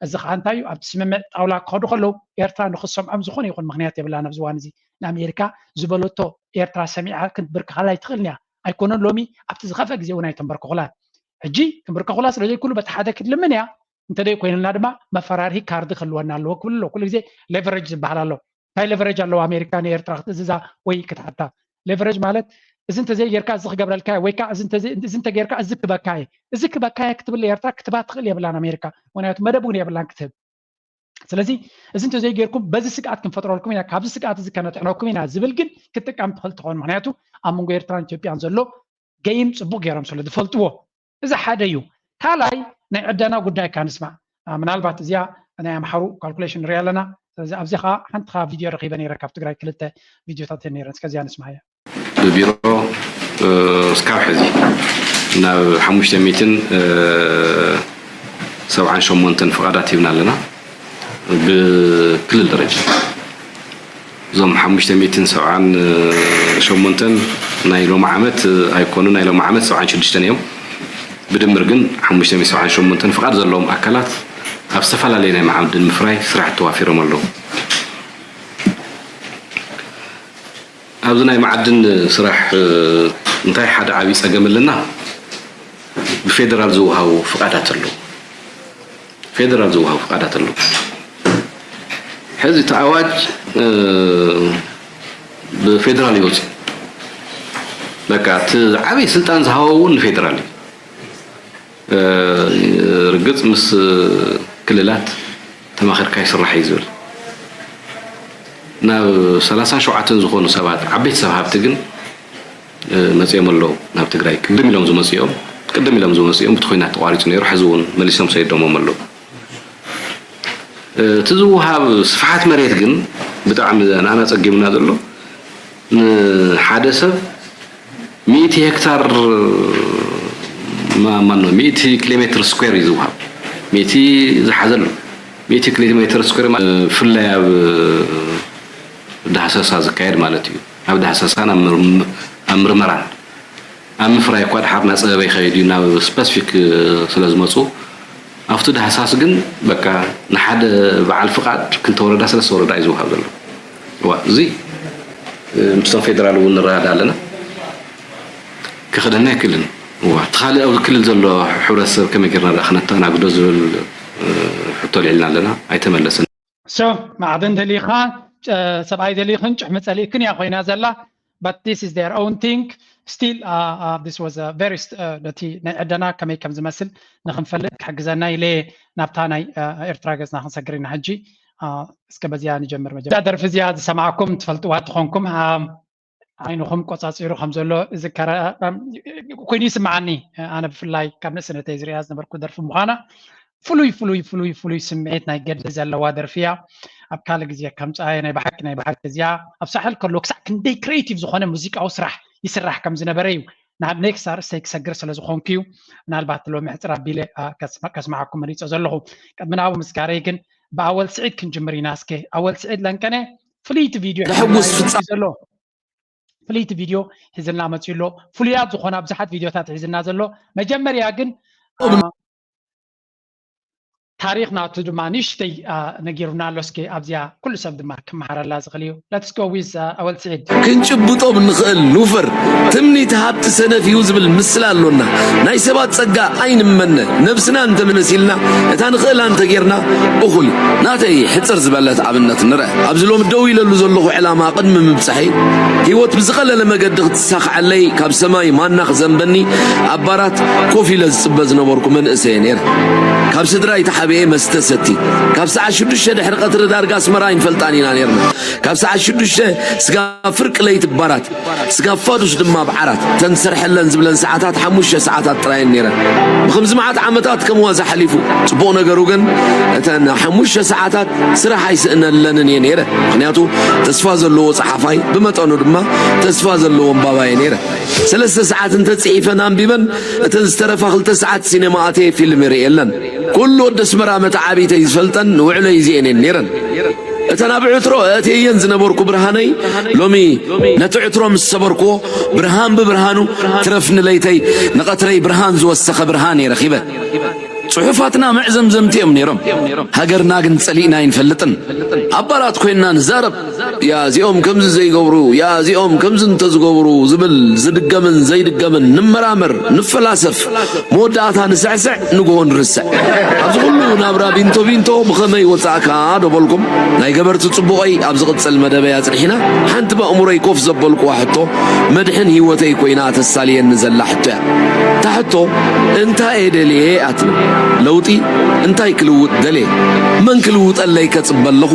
እዚ ከዓ እንታይ እዩ ኣብቲ ስምምዕ ጣውላ ክኸዱ ከለዉ ኤርትራ ንክሰምዖም ዝኾነ ይኹን ምክንያት የብላን። ኣብዚ እዋን እዚ ንኣሜሪካ ዝበለቶ ኤርትራ ሰሚዓ ክትብርከኻላ ኣይትኽእልን እያ። ኣይኮነን ሎሚ ኣብቲ ዝኸፍአ ግዜ እውን ኣይተንበርከኹላን። ሕጂ ክንብርከኹላ ስለዘይክእሉ በቲ ሓደ ክትልምን እያ እንተደይ ኮይንልና ድማ መፈራርሂ ካርዲ ክህልወና ኣለዎ ክብል ኣሎ። ኩሉ ግዜ ሌቨሬጅ ዝበሃል ኣሎ። እንታይ ሌቨሬጅ ኣለዎ ኣሜሪካ ንኤርትራ ክትእዝዛ ወይ ክትሓታ? ሌቨሬጅ ማለት እዚ እንተዘይጌርካ እዚ ክገብረልካ እየ ወይ ከዓ እዚ እንተዘይ- እዚ እንተጌርካ እዚ ክበካ እየ። እዚ ክበካ እየ ክትብል ኤርትራ ክትባ ትኽእል የብላን ኣሜሪካ። ምክንያቱ መደብ እውን የብላን ክትህብ። ስለዚ እዚ እንተዘይጌርኩም በዚ ስግኣት ክንፈጥረልኩም ኢና፣ ካብዚ ስግኣት እዚ ከነድሕነኩም ኢና ዝብል ግን ክትጥቀም ትኽእል ትኸውን። ምክንያቱ ኣብ መንጎ ኤርትራን ኢትዮጵያን ዘሎ ገይም ፅቡቅ ገይሮም ስለ ዝፈልጥዎ እዚ ሓደ እዩ። ካልኣይ ናይ ዕደና ጉዳይ ካ ንስማዕ። ምናልባት እዚኣ ናይ ኣምሓሩ ካልኩሌሽን ንሪኣ ኣለና። ስለዚ ኣብዚ ከዓ ሓንቲ ከዓ ቪድዮ ረኪበ ነይረ ካብ ትግራይ ክልተ ቪድዮታት ነይረን። እስከዚኣ ንስማዕ እያ። ብቢሮ እስካብ ሕዚ ናብ ሓሙሽተ ሚእትን ሰብዓን ሸሞንተን ፍቓዳት ሂብና ኣለና። ብክልል ደረጃ እዞም ሓሙሽተ ሚእትን ሰብዓን ሸሞንተን ናይ ሎሚ ዓመት ኣይኮኑ፣ ናይ ሎሚ ዓመት ሰብዓን ሽዱሽተን እዮም። ብድምር ግን ሓሙሽተ ሚእትን ሰብዓን ሸሞንተን ፍቓድ ዘለዎም ኣካላት ኣብ ዝተፈላለየ ናይ መዓድን ምፍራይ ስራሕ ተዋፊሮም ኣለዉ። ኣብዚ ናይ መዓድን ስራሕ እንታይ ሓደ ዓብዪ ፀገም ኣለና? ብፌደራል ዝወሃቡ ፍቓዳት ኣለዉ። ፌደራል ዝወሃቡ ፍቓዳት ኣለዉ። ሕዚ እቲ ኣዋጅ ብፌደራል ይወፅእ። በቃ እቲ ዓብዪ ስልጣን ዝሃቦ እውን ንፌደራል እዩ። ርግፅ ምስ ክልላት ተማኺርካ ይስራሕ እዩ ዝብል። ናብ ሰላሳን ሸውዓተን ዝኾኑ ሰባት ዓበይቲ ሰብ ሃብቲ ግን መፂኦም ኣለዉ ናብ ትግራይ። ቅድም ኢሎም ዝመፅኦም ቅድም ኢሎም ዝመፅኦም እቲ ኮይናት ተቋሪፁ ነይሩ። ሕዚ እውን መሊሶም ሰይዶሞም ኣለዉ። እቲ ዝወሃብ ስፍሓት መሬት ግን ብጣዕሚ ንኣና ፀጊምና ዘሎ ንሓደ ሰብ ሚእቲ ሄክታር ማኖ ሚእቲ ኪሎ ሜትር ስኩዌር እዩ ዝወሃብ። ሚእቲ ዝሓዘ ኣሎ። ሚእቲ ኪሎ ሜትር ስኩዌር ብፍላይ ኣብ ዳህሰሳ ዝካየድ ማለት እዩ። ኣብ ዳህሰሳን ኣብ ምርመራን ኣብ ምፍራይ እኳ ድሓር እናፀበበ ይኸይድ እዩ ናብ ስፐሲፊክ ስለ ዝመፁ ኣብቲ ዳህሳስ ግን በቃ ንሓደ በዓል ፍቓድ ክልተ ወረዳ ሰለስተ ወረዳ እዩ ዝወሃብ ዘሎ። እዋ እዚ ምስቶም ፌደራል እውን ንረዳዳ ኣለና። ክኸደና ኣይክእልን። እዋ እቲ ካልእ ኣብዚ ክልል ዘሎ ሕብረተሰብ ከመይ ጌርና ደኣ ክነተኣናግዶ ዝብል ሕቶ ልዒልና ኣለና፣ ኣይተመለሰን። So ማዕድን ደሊኻ ሰብኣይ ደሊኽን ጭሕሚ ጸሊእክን እያ ኮይና ዘላ። But this is their own thing. Still this was very ነቲ ናይ ዕደና ከመይ ከም ዝመስል ንክንፈልጥ ክሕግዘና ኢለ ናብታ ናይ ኤርትራ ገጽና ክንሰግር ኢና። ሕጂ እስከ በዚኣ ንጀምር። መጀመርያ ደርፊ እዚኣ ዝሰማዕኩም ትፈልጥዋ ትኾንኩም ዓይንኹም ቆጻጺሩ ከም ዘሎ ዝከረ ኮይኑ ይስምዓኒ። ኣነ ብፍላይ ካብ ንእስነተይ ዝሪኣ ዝነበርኩ ደርፊ ምዃና ፍሉይ ፍሉይ ፍሉይ ፍሉይ ስምዒት ናይ ገድሊ ዘለዋ ደርፊ እያ። ኣብ ካልእ ግዜ ከምፅኣየ ናይ ብሓቂ ናይ ብሓቂ እዚኣ ኣብ ሳሕል ከሎ ክሳዕ ክንደይ ክሬቲቭ ዝኾነ ሙዚቃዊ ስራሕ ይስራሕ ከም ዝነበረ እዩ። ናብ ኔክስት ኣርእስተይ ክሰግር ስለ ዝኾንኩ እዩ። ምናልባት ሎሚ ሕፅር ኣቢለ ከስማዓኩም መሪፀ ዘለኹ። ቅድሚ ናብኡ ምስጋረይ ግን ብኣወል ስዒድ ክንጅምር ኢና። እስከ ኣወል ስዒድ ለንቀነ ፍልይቲ ቪድዮ ዘሕጉስ ፍፃ ዘሎ ፍልይቲ ቪድዮ ሒዝልና መፅኡ ኣሎ። ፍሉያት ዝኾና ብዙሓት ቪድዮታት ሒዝና ዘሎ መጀመርያ ግን ታሪኽ ናቱ ድማ ንእሽተይ ነጊሩና ኣሎ። እስኪ ኣብዚኣ ኩሉ ሰብ ድማ ክመሃረላ ዝኽእል እዩ። Let's go with ኣወል ስዒድ። ክንጭብጦ ብንኽእል ኑፈር ትምኒት ሃብቲ ሰነፍ እዩ ዝብል ምስላ ኣሎና። ናይ ሰባት ጸጋ ኣይንመነ፣ ነብስና እንተመነሲልና እታ ንኽእላ እንተጌርና እኹል እዩ። ናተይ ሕጽር ዝበለት ኣብነት ንርአ። ኣብዚ ሎሚ ደው ኢለሉ ዘለኹ ዕላማ ቅድሚ ምብጻሐይ ህይወት ብዝቐለለ መገዲ ክትሳኽዓለይ ካብ ሰማይ ማና ክዘንበኒ ኣብ ባራት ኮፍ ኢለ ዝጽበ ዝነበርኩ መንእሰየ ነይረ። ካብ ስድራይ ተሓቢኤ መስተ ሰቲ ካብ ሰዓት ሽዱሽተ ድሕሪ ቀትሪ ዳርጋ ኣስመራ ኣይንፈልጣን ኢና ነይርና። ካብ ሰዓት ሽዱሽተ ስጋብ ፍርቂ ለይቲ ባራት ስጋብ ፋዱስ ድማ ብዓራት ተንሰርሐለን ዝብለን ሰዓታት ሓሙሽተ ሰዓታት ጥራየን ነይረን። ብኸምዚ መዓት ዓመታት ከም ዋዛ ሓሊፉ። ጽቡቕ ነገሩ ግን እተን ሓሙሽተ ሰዓታት ስራሕ ኣይስእነለንን እየ ነይረ። ምኽንያቱ ተስፋ ዘለዎ ጸሓፋይ ብመጠኑ ድማ ተስፋ ዘለዎ ኣንባባየ ነይረ። ሰለስተ ሰዓት እንተጽሒፈን ኣንቢበን እተን ዝተረፋ ክልተ ሰዓት ሲኔማ ኣትየ ፊልም ይርእየለን። ኩሉ ወዲ ኣስመራ መተዓቢተይ ዝፈልጠን ንውዕለይ እዚኤን እየን ነይረን። እተን ኣብ ዕትሮ ኣእትየየን ዝነበርኩ ብርሃነይ ሎሚ ነቲ ዕትሮ ምስ ሰበርክዎ ብርሃን ብብርሃኑ ትረፍ ንለይተይ ንቐትረይ ብርሃን ዝወሰኸ ብርሃን እየ ረኺበ። ጽሑፋትና መዕዘምዘምቲ እዮም ነይሮም። ሃገርና ግን ጸሊእና ኣይንፈልጥን። ኣብ ባራት ኮይንና ንዛረብ ያ እዚኦም ከምዚ ዘይገብሩ ያ እዚኦም ከምዚ እንተዝገብሩ ዝብል ዝድገምን ዘይድገምን ንመራመር ንፈላሰፍ። መወዳእታ ንስዕስዕ ንግሆ ንርስዕ። ኣብዚ ኩሉ ናብራ ቢንቶ ቢንቶ ብኸመይ ወጻእካ ዶ በልኩም ናይ ገበርቲ ጽቡቐይ ኣብ ዝቕጽል መደበይ ኣጽኒሕና ሓንቲ ብኣእምሮይ ኮፍ ዘበልኩዋ ሕቶ መድሕን ህይወተይ ኮይና ተሳልየኒ ዘላ ሕቶ እያ። እታ ሕቶ እንታይ እየ ደልየ እያ ትብል። ለውጢ እንታይ ክልውጥ ደልየ? መን ክልውጠለይ ከጽበ ኣለኹ?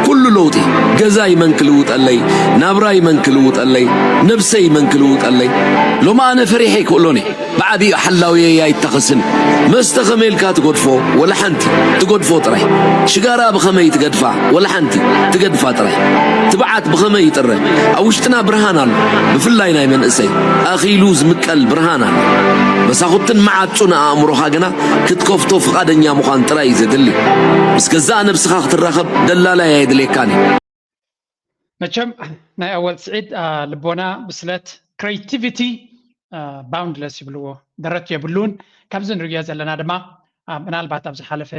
ኩሉ ለውጢ ገዛይ መን ክልውጠለይ? ናብራይ መን ክልውጠለይ? ነብሰይ መን ክልውጠለይ? ሎሚ ኣነ ፈሪሐ ኣይክእሎን እየ። ብዓቢኡ ሓላውየይ ኣይተኸስን። መስተ ከመይ ኢልካ ትገድፎ? ወላ ሓንቲ። ትገድፎ ጥራይ። ሽጋራ ብኸመይ ትገድፋ? ወላ ሓንቲ። ትገድፋ ጥራይ። ትብዓት ብኸመይ ይጥረ? ኣብ ውሽጥና ብርሃን ኣሎ። ብፍላይ ናይ መንእሰይ። ኣኺሉ ዝምቀል ብርሃን ኣሎ። መሳኹትን መዓጹን ኣእምሮኻ ግና ክትከፍቶ ፍቓደኛ ምዃን ጥራይ እዩ ዘድሊ። ምስ ገዛእ ነብስኻ ክትራኸብ ደላላይ ኣየድልየካን እዩ። መቸም ናይ ኣወል ስዒድ ልቦና፣ ብስለት፣ ክሬቲቪቲ boundless ይብልዎ፣ ደረት የብሉን። ካብዚ ንርእዮ ዘለና ድማ ምናልባት ኣብ ዝሓለፈ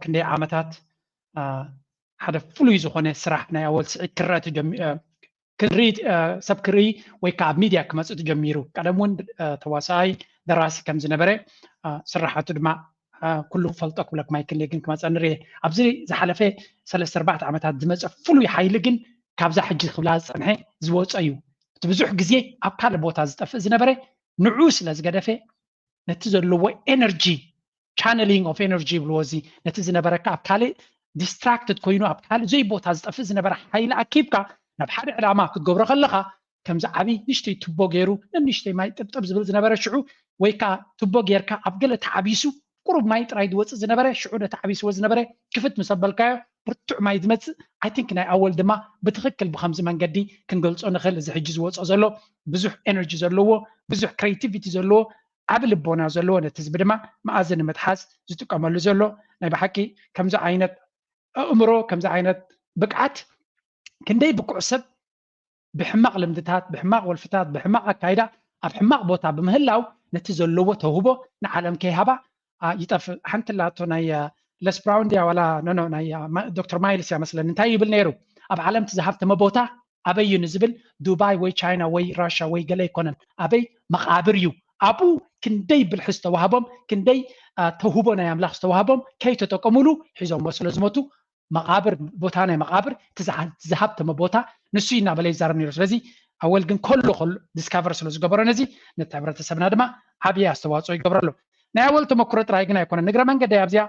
ክንደይ ዓመታት ሓደ ፍሉይ ዝኾነ ስራሕ ናይ ኣወል ስዒድ ክረአ ክንርኢ ሰብ ክርኢ ወይ ከዓ ኣብ ሚድያ ክመፅእ ተጀሚሩ። ቀደም እውን ተዋሳኣይ ደራሲ ከም ዝነበረ ስራሓቱ ድማ ኩሉ ክፈልጦ ክብለኩም ኣይክእል ግን ክመፀ ንርኤ። ኣብዚ ዝሓለፈ ሰለስተ ኣርባዕተ ዓመታት ዝመፀ ፍሉይ ሓይሊ ግን ካብዛ ሕጂ ክብላ ዝፀንሐ ዝወፀ እዩ። እቲ ብዙሕ ግዜ ኣብ ካልእ ቦታ ዝጠፍእ ዝነበረ ንዑ ስለ ዝገደፈ ነቲ ዘለዎ ኤነርጂ channeling of energy ይብልዎ እዚ ነቲ ዝነበረካ ኣብ ካልእ distracted ኮይኑ ኣብ ካልእ ዘይ ቦታ ዝጠፍእ ዝነበረ ሓይሊ ኣኪብካ ናብ ሓደ ዕላማ ክትገብሮ ከለኻ ከምዚ ዓብይ ንእሽተይ ቱቦ ገይሩ ንእሽተይ ማይ ጥብጥብ ዝብል ዝነበረ ሽዑ ወይ ከዓ ቱቦ ጌርካ ኣብ ገለ ተዓቢሱ ቁሩብ ማይ ጥራይ ዝወፅእ ዝነበረ ሽዑ ነቲ ዓቢስዎ ዝነበረ ክፍት ምስ ኣበልካዮ ብርቱዕ ማይ ዝመፅእ I think ናይ ኣወል ድማ ብትኽክል ብከምዚ መንገዲ ክንገልፆ ንኽእል። እዚ ሕጂ ዝወፆ ዘሎ ብዙሕ ኤነርጂ ዘለዎ ብዙሕ ክሬቲቪቲ ዘለዎ ዓቢ ልቦና ዘለዎ ነቲ ህዝቢ ድማ መኣዚ ንምትሓዝ ዝጥቀመሉ ዘሎ ናይ ብሓቂ ከምዚ ዓይነት ኣእምሮ ከምዚ ዓይነት ብቅዓት ክንደይ ብቁዕ ሰብ ብሕማቕ ልምድታት ብሕማቕ ወልፍታት ብሕማቕ ኣካይዳ ኣብ ሕማቕ ቦታ ብምህላው ነቲ ዘለዎ ተውህቦ ንዓለም ከይሃባ ይጠፍእ። ሓንቲ ላቶ ናይ ለስ ብራውን ድያ ዋላ ኖኖ ናይ ዶክተር ማይልስ እያ መስለኒ እንታይ ይብል ነይሩ ኣብ ዓለም እቲ ዝሃብተመ ቦታ ኣበይ እዩ ንዝብል ዱባይ ወይ ቻይና ወይ ራሻ ወይ ገለ ኣይኮነን ኣበይ መቓብር እዩ ኣብኡ ክንደይ ብልሒ ዝተዋህቦም ክንደይ ተውህቦ ናይ ኣምላኽ ዝተዋህቦም ከይተጠቀሙሉ ሒዞሞ ስለ ዝሞቱ መቓብር ቦታ ናይ መቓብር እቲ ዝሃብተመ ቦታ ንሱ እናበለ ይዛረብ ነይሩ ስለዚ ኣወል ግን ከሎ ከሎ ዲስካቨር ስለ ዝገበሮ ነዚ ነቲ ሕብረተሰብና ድማ ዓብዪ ኣስተዋፅኦ ይገብረሉ ናይ ኣወል ተመክሮ ጥራይ ግን ኣይኮነን ንግረ መንገዲ ኣብዚኣ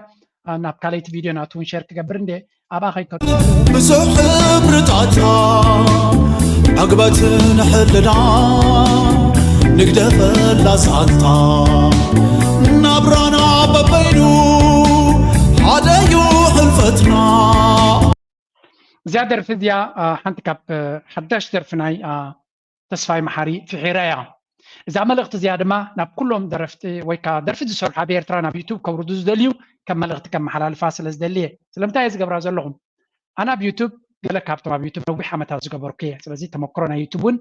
ናብ ካልኣይቲ ቪድዮ ናቱ እውን ሸር ክገብር እንደ ኣብኣ ከይከዱ ብዙሕ ሕብርታታ ዕግበትን ሕልና ንግደፈላ ዛንታ ናብራና በበይኑ ሓደዩ ሕልፈትና እዚኣ ደርፊ እዚኣ ሓንቲ ካብ ሓዳሽ ደርፊ ናይ ተስፋይ መሓሪ ፍሒረ እያ። እዛ መልእኽቲ እዚኣ ድማ ናብ ኩሎም ደረፍቲ ወይ ከዓ ደርፊ ዝሰርሑ ኣብ ኤርትራ ናብ ዩቱብ ከውርዱ ዝደልዩ ከም መልእኽቲ ከመሓላልፋ ስለ ዝደሊ እየ። ስለምንታይ እየ ዝገብራ ዘለኹም? ኣነ ኣብ ዩቱብ ገለ ካብቶም ኣብ ዩቱብ ነዊሕ ዓመታት ዝገበርኩ እየ። ስለዚ ተመክሮ ናይ ዩቱብ እውን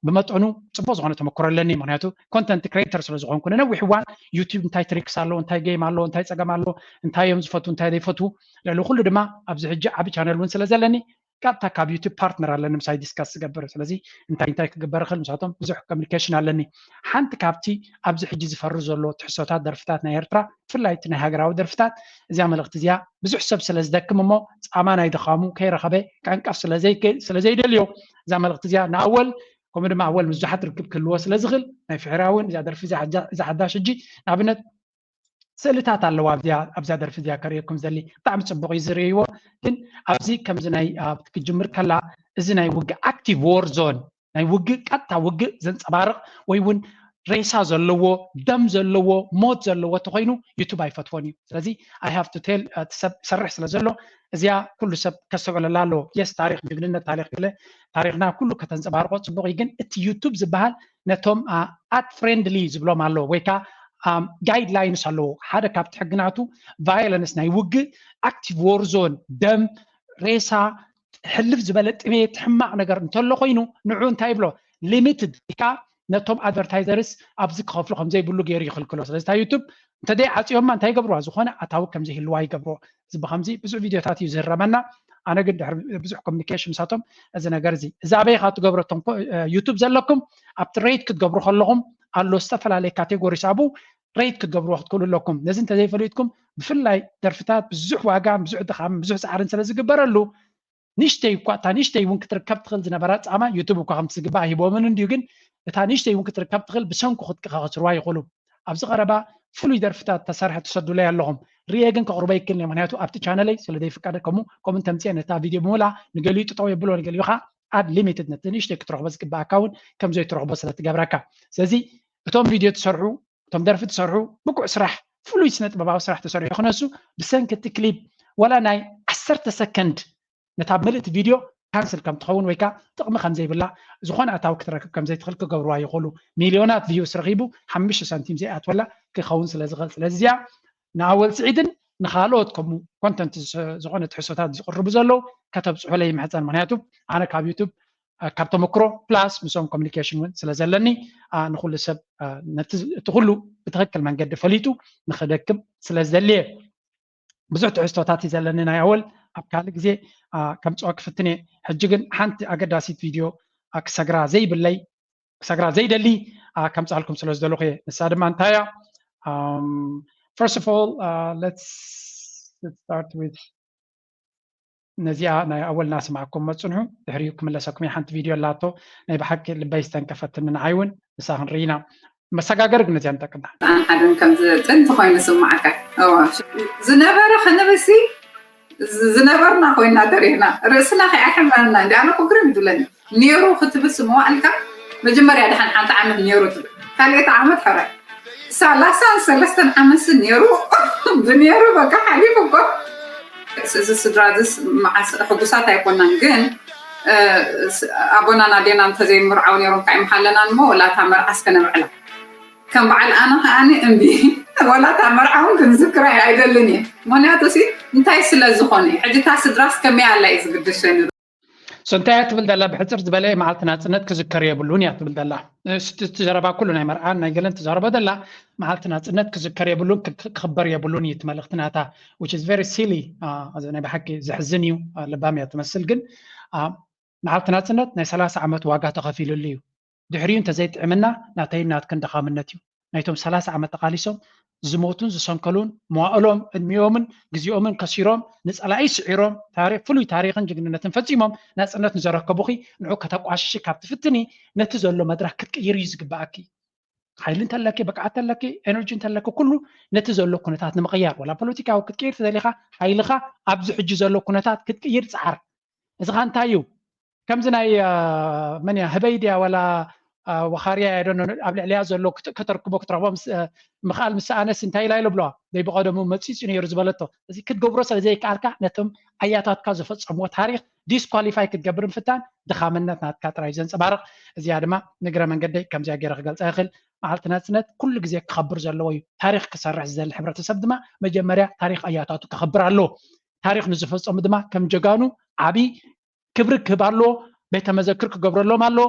ብመጠኑ ፅቡቅ ዝኾነ ተመክሮ ኣለኒ። ምክንያቱ ኮንተንት ክሬተር ስለዝኾንኩ ንነዊሕ እዋን ዩቱብ እንታይ ትሪክስ ኣለዎ፣ እንታይ ጌም ኣለዎ፣ እንታይ ፀገም ኣለዎ፣ እንታይ እዮም ዝፈትዉ፣ እንታይ ዘይፈትዉ፣ ልዕሊ ኩሉ ድማ ኣብዚ ሕጂ ዓቢ ቻነል እውን ስለዘለኒ ቀጥታ ካብ ዩቱብ ፓርትነር ኣለኒ ምሳይ ዲስካስ ዝገብር። ስለዚ እንታይ እንታይ ክግበር ይኽእል ምሳቶም ብዙሕ ኮሚኒኬሽን ኣለኒ። ሓንቲ ካብቲ ኣብዚ ሕጂ ዝፈሪ ዘሎ ትሕሶታት ደርፍታት ናይ ኤርትራ ብፍላይ እቲ ናይ ሃገራዊ ደርፍታት እዚኣ መልእኽቲ እዚኣ ብዙሕ ሰብ ስለ ዝደክም እሞ ፃማ ናይ ድኻሙ ከይረኸበ ቀንቀፍ ስለዘይደልዮ እዛ መልእኽቲ እዚኣ ንኣወል ከምኡ ድማ ኣወል ምስ ብዙሓት ርክብ ክህልዎ ስለ ዝኽእል ናይ ፍሕራ እውን እዛ ደርፊ እዛ ሓዳሽ ሕጂ ንኣብነት ስእልታት ኣለዋ ኣብዛ ደርፊ እዚኣ ከርእየኩም ዘሊ ብጣዕሚ ፅቡቅ እዩ ዝርእይዎ። ግን ኣብዚ ከምዚ ናይ ክጅምር ከላ እዚ ናይ ውግእ ኣክቲቭ ዎር ዞን ናይ ውግእ ቀጥታ ውግእ ዘንፀባርቕ ወይ እውን ሬሳ ዘለዎ ደም ዘለዎ ሞት ዘለዎ ተኮይኑ ዩቱብ ኣይፈትዎን እዩ። ስለዚ ኣይ ሃቭ ቱ ቴል እቲ ሰብ ይሰርሕ ስለ ዘሎ እዚኣ ኩሉ ሰብ ከስተውዕለላ ኣለዎ። የስ ታሪክ ጅግንነት ታሪክ ገለ ታሪክና ኩሉ ከተንፀባርቆ ፅቡቅ እዩ። ግን እቲ ዩቱብ ዝበሃል ነቶም ኣት ፍሬንድሊ ዝብሎም ኣለዎ ወይ ከዓ ጋይድ ላይንስ ኣለዎ። ሓደ ካብቲ ሕግናቱ ቫዮለንስ ናይ ውግእ ኣክቲቭ ዎር ዞን ደም ሬሳ ሕልፍ ዝበለ ጥሜት ሕማቕ ነገር እንተሎ ኮይኑ ንዑ እንታይ ይብሎ ሊሚትድ ኢካ ነቶም ኣድቨርታይዘርስ ኣብዚ ክኸፍሉ ከምዘይብሉ ገይሩ ይኽልክሎ። ስለዚ እታ ዩቱብ እንተደይ ዓፅዮማ እንታይ ይገብርዋ? ዝኾነ ኣታዊ ከምዘይህልዋ ይገብርዎ። እዚ ብከምዚ ብዙሕ ቪድዮታት እዩ ዝህረመና። ኣነ ግን ድሕሪ ብዙሕ ኮሚኒኬሽን ምሳቶም እዚ ነገር እዚ እዚ ኣበይ ኢካ ትገብሮ? እቶም ዩቱብ ዘለኩም ኣብቲ ሬት ክትገብሩ ከለኹም ኣሎ ዝተፈላለየ ካቴጎሪስ ኣብኡ ሬት ክትገብርዎ ክትክእሉ ኣለኩም። ነዚ እንተዘይፈሊጥኩም ብፍላይ ደርፍታት ብዙሕ ዋጋን ብዙሕ ድኻምን ብዙሕ ፃዕርን ስለ ዝግበረሉ ንእሽተይ እኳ እታ ንእሽተይ እውን ክትርከብ ትኽእል ዝነበራ ፃማ ዩቱብ እኳ ከምቲ ዝግባእ ሂቦምን እንድዩ። ግን እታ ንእሽተይ እውን ክትርከብ ትኽእል ብሰንኩ ክትከኻስርዋ ይኽእሉ። ኣብዚ ቀረባ ፍሉይ ደርፍታት ተሰርሐ ትሰዱለይ ኣለኹም። ርየ ግን ከቕርቦ ይክእል እየ፣ ምክንያቱ ኣብቲ ቻነለይ ስለ ዘይፍቀደ። ከምኡ ከምኡ እንተምፅአ ነታ ቪድዮ ብምላ ንገሊኡ ጥጠው የብሎ፣ ንገሊኡ ከዓ ኣድ ሊሚትድ ነቲ ንእሽተይ ክትረኽቦ ዝግባኣካ እውን ከም ዘይትረኽቦ ስለ ትገብረካ። ስለዚ እቶም ቪድዮ ትሰርሑ፣ እቶም ደርፊ ትሰርሑ ብቁዕ ስራሕ፣ ፍሉይ ስነ ጥበባዊ ስራሕ ተሰሪሑ ክነሱ ብሰንኪ እቲ ክሊፕ ዋላ ናይ ዓሰርተ ሰከንድ ነታ ምልእቲ ቪድዮ ካንስል ከም ትኸውን ወይ ከዓ ጥቕሚ ከም ዘይብላ ዝኾነ ኣታዊ ክትረክብ ከም ዘይትኽእል ክገብርዋ ይኽእሉ። ሚልዮናት ቪውስ ረኺቡ ሓሙሽተ ሳንቲም ዘይኣትወላ ክኸውን ስለ ዝኽእል። ስለዚ እዚኣ ንኣወል ስዒድን ንኻልኦት ከምኡ ኮንተንት ዝኾነ ትሕሶታት ዝቕርቡ ዘለዉ ከተብፅሑለይ ይምሕፀን። ምክንያቱ ኣነ ካብ ዩቱብ ካብ ተመክሮ ፕላስ ምስኦም ኮሚኒኬሽን እውን ስለ ዘለኒ ንኩሉ ሰብ እቲ ኩሉ ብትክክል መንገዲ ፈሊጡ ንክደክም ስለ ዝደልየ ብዙሕ ትሕዝቶታት እዩ ዘለኒ ናይ ኣወል ኣብ ካልእ ግዜ ከምፅኦ ክፍትን እየ። ሕጂ ግን ሓንቲ ኣገዳሲት ቪድዮ ክሰግራ ዘይብለይ ክሰግራ ዘይደሊ ከምፅኣልኩም ስለ ዝደለኹ እየ። ንሳ ድማ እንታይ እያ? First of all, let's start with ነዚኣ ናይ ኣወልና ስማዕኩም መፅንሑ ድሕሪኡ ክምለሰኩም እየ። ሓንቲ ቪድዮ ኣላቶ ናይ ብሓቂ ልበይ ዝተንከፈትኒ ንዓይ እውን ንሳ ክንርኢ ኢና። መሰጋገሪ ግን ነዚኣ ንጠቅምና። ሓደን ከም ጥንቲ ኮይኑ ስማዓካ ዝነበረ ክንብሲ ዝነበርና ኮይና ተሪእና ርእስና ከይኣሕመና እንዲ ኣነ እኮ ግርም ይብለኒ ነይሩ ክትብል ስምዋዕልካ መጀመርያ ድሓን ሓንቲ ዓመት ነይሩ ትብል ካልኤቲ ዓመት ሕራይ ሰላሳን ሰለስተን ዓመት ነይሩ ብነይሩ በቃ ሓሊፉ እኮ እዚ ስድራ ዝስ መዓስ ሕጉሳት ኣይኮናን ግን ኣቦናን ኣዴና እንተዘይምርዓው ነይሮም ካይ ምሓለና እሞ ወላ እታ መርዓስ ከነብዕላ ከም በዓል ኣነ ከዓኒ እምቢ ወላ እታ መርዓ እውን ክንዝክራ ኣይደልን እየ ምክንያቱ ሲ እንታይ ስለ ዝኾነ እዩ ሕጂ እታ ስድራስ ከመይ ኣላ እዩ ዝግድሰኒ እንታይ እያ ትብል ዘላ ብሕፅር ዝበለ መዓልቲ ናፅነት ክዝከር የብሉን እያ ትብል ዘላ እቲ ዘረባ ኩሉ ናይ መርዓን ናይ ገለን ትዛረቦ ዘላ መዓልቲ ናፅነት ክዝከር የብሉን ክኽበር የብሉን እዩ እቲ መልእኽቲ ናታ which is very silly ናይ ብሓቂ ዘሕዝን እዩ ለባም እያ ትመስል ግን መዓልቲ ናፅነት ናይ ሰላሳ ዓመት ዋጋ ተኸፊልሉ እዩ ድሕሪኡ እንተዘይጥዕምና ናተይን ናትክን ድኻምነት እዩ ናይቶም ሰላሳ ዓመት ተቓሊሶም ዝሞቱን ዝሰንከሉን መዋእሎም ዕድሚኦምን ግዜኦምን ከሲሮም ንፀላኢ ስዒሮም ታሪክ ፍሉይ ታሪክን ጅግንነትን ፈፂሞም ናፅነት ንዘረከቡኺ ንዑ ከተቋሽሺ ካብ ትፍትኒ ነቲ ዘሎ መድረክ ክትቅይር እዩ ዝግባኣኪ ሓይሊ እንተለኪ ብቅዓት እንተለኪ ኤነርጂ እንተለኪ ኩሉ ነቲ ዘሎ ኩነታት ንምቅያር ወላ ፖለቲካዊ ክትቅይር ተደሊካ ሓይልካ ኣብዚ ሕጂ ዘሎ ኩነታት ክትቅይር ፀዓር እዚ ካ እንታይ እዩ ከምዚ ናይ መን እያ ህበይ ድያ ዋላ ወኻርያ እያ ዶ ኣብ ልዕሊያ ዘሎ ከተርክቦ ክትረኽቦ ምኽኣል ምስ ኣነስ እንታይ ኢላ ኢሎ ብለዋ ደይ ብቐደሙ መፂፁ ነይሩ ዝበለቶ እዚ ክትገብሮ ስለ ዘይከኣልካ ነቶም ኣያታትካ ዝፈፀምዎ ታሪክ ዲስኳሊፋይ ክትገብር ምፍታን ድኻምነት ናትካ ጥራይ ዘንፀባርቕ እዚኣ ድማ ንግረ መንገደይ ከምዚኣ ገይረ ክገልፃ ይኽእል መዓልቲ ናፅነት ኩሉ ግዜ ክኸብር ዘለዎ እዩ ታሪክ ክሰርሕ ዝደሊ ሕብረተሰብ ድማ መጀመርያ ታሪክ ኣያታቱ ክኸብር ኣለዎ ታሪክ ንዝፈፀሙ ድማ ከም ጀጋኑ ዓብይ ክብሪ ክህብ ኣለዎ። ቤተ መዘክር ክገብረሎም ኣለዎ።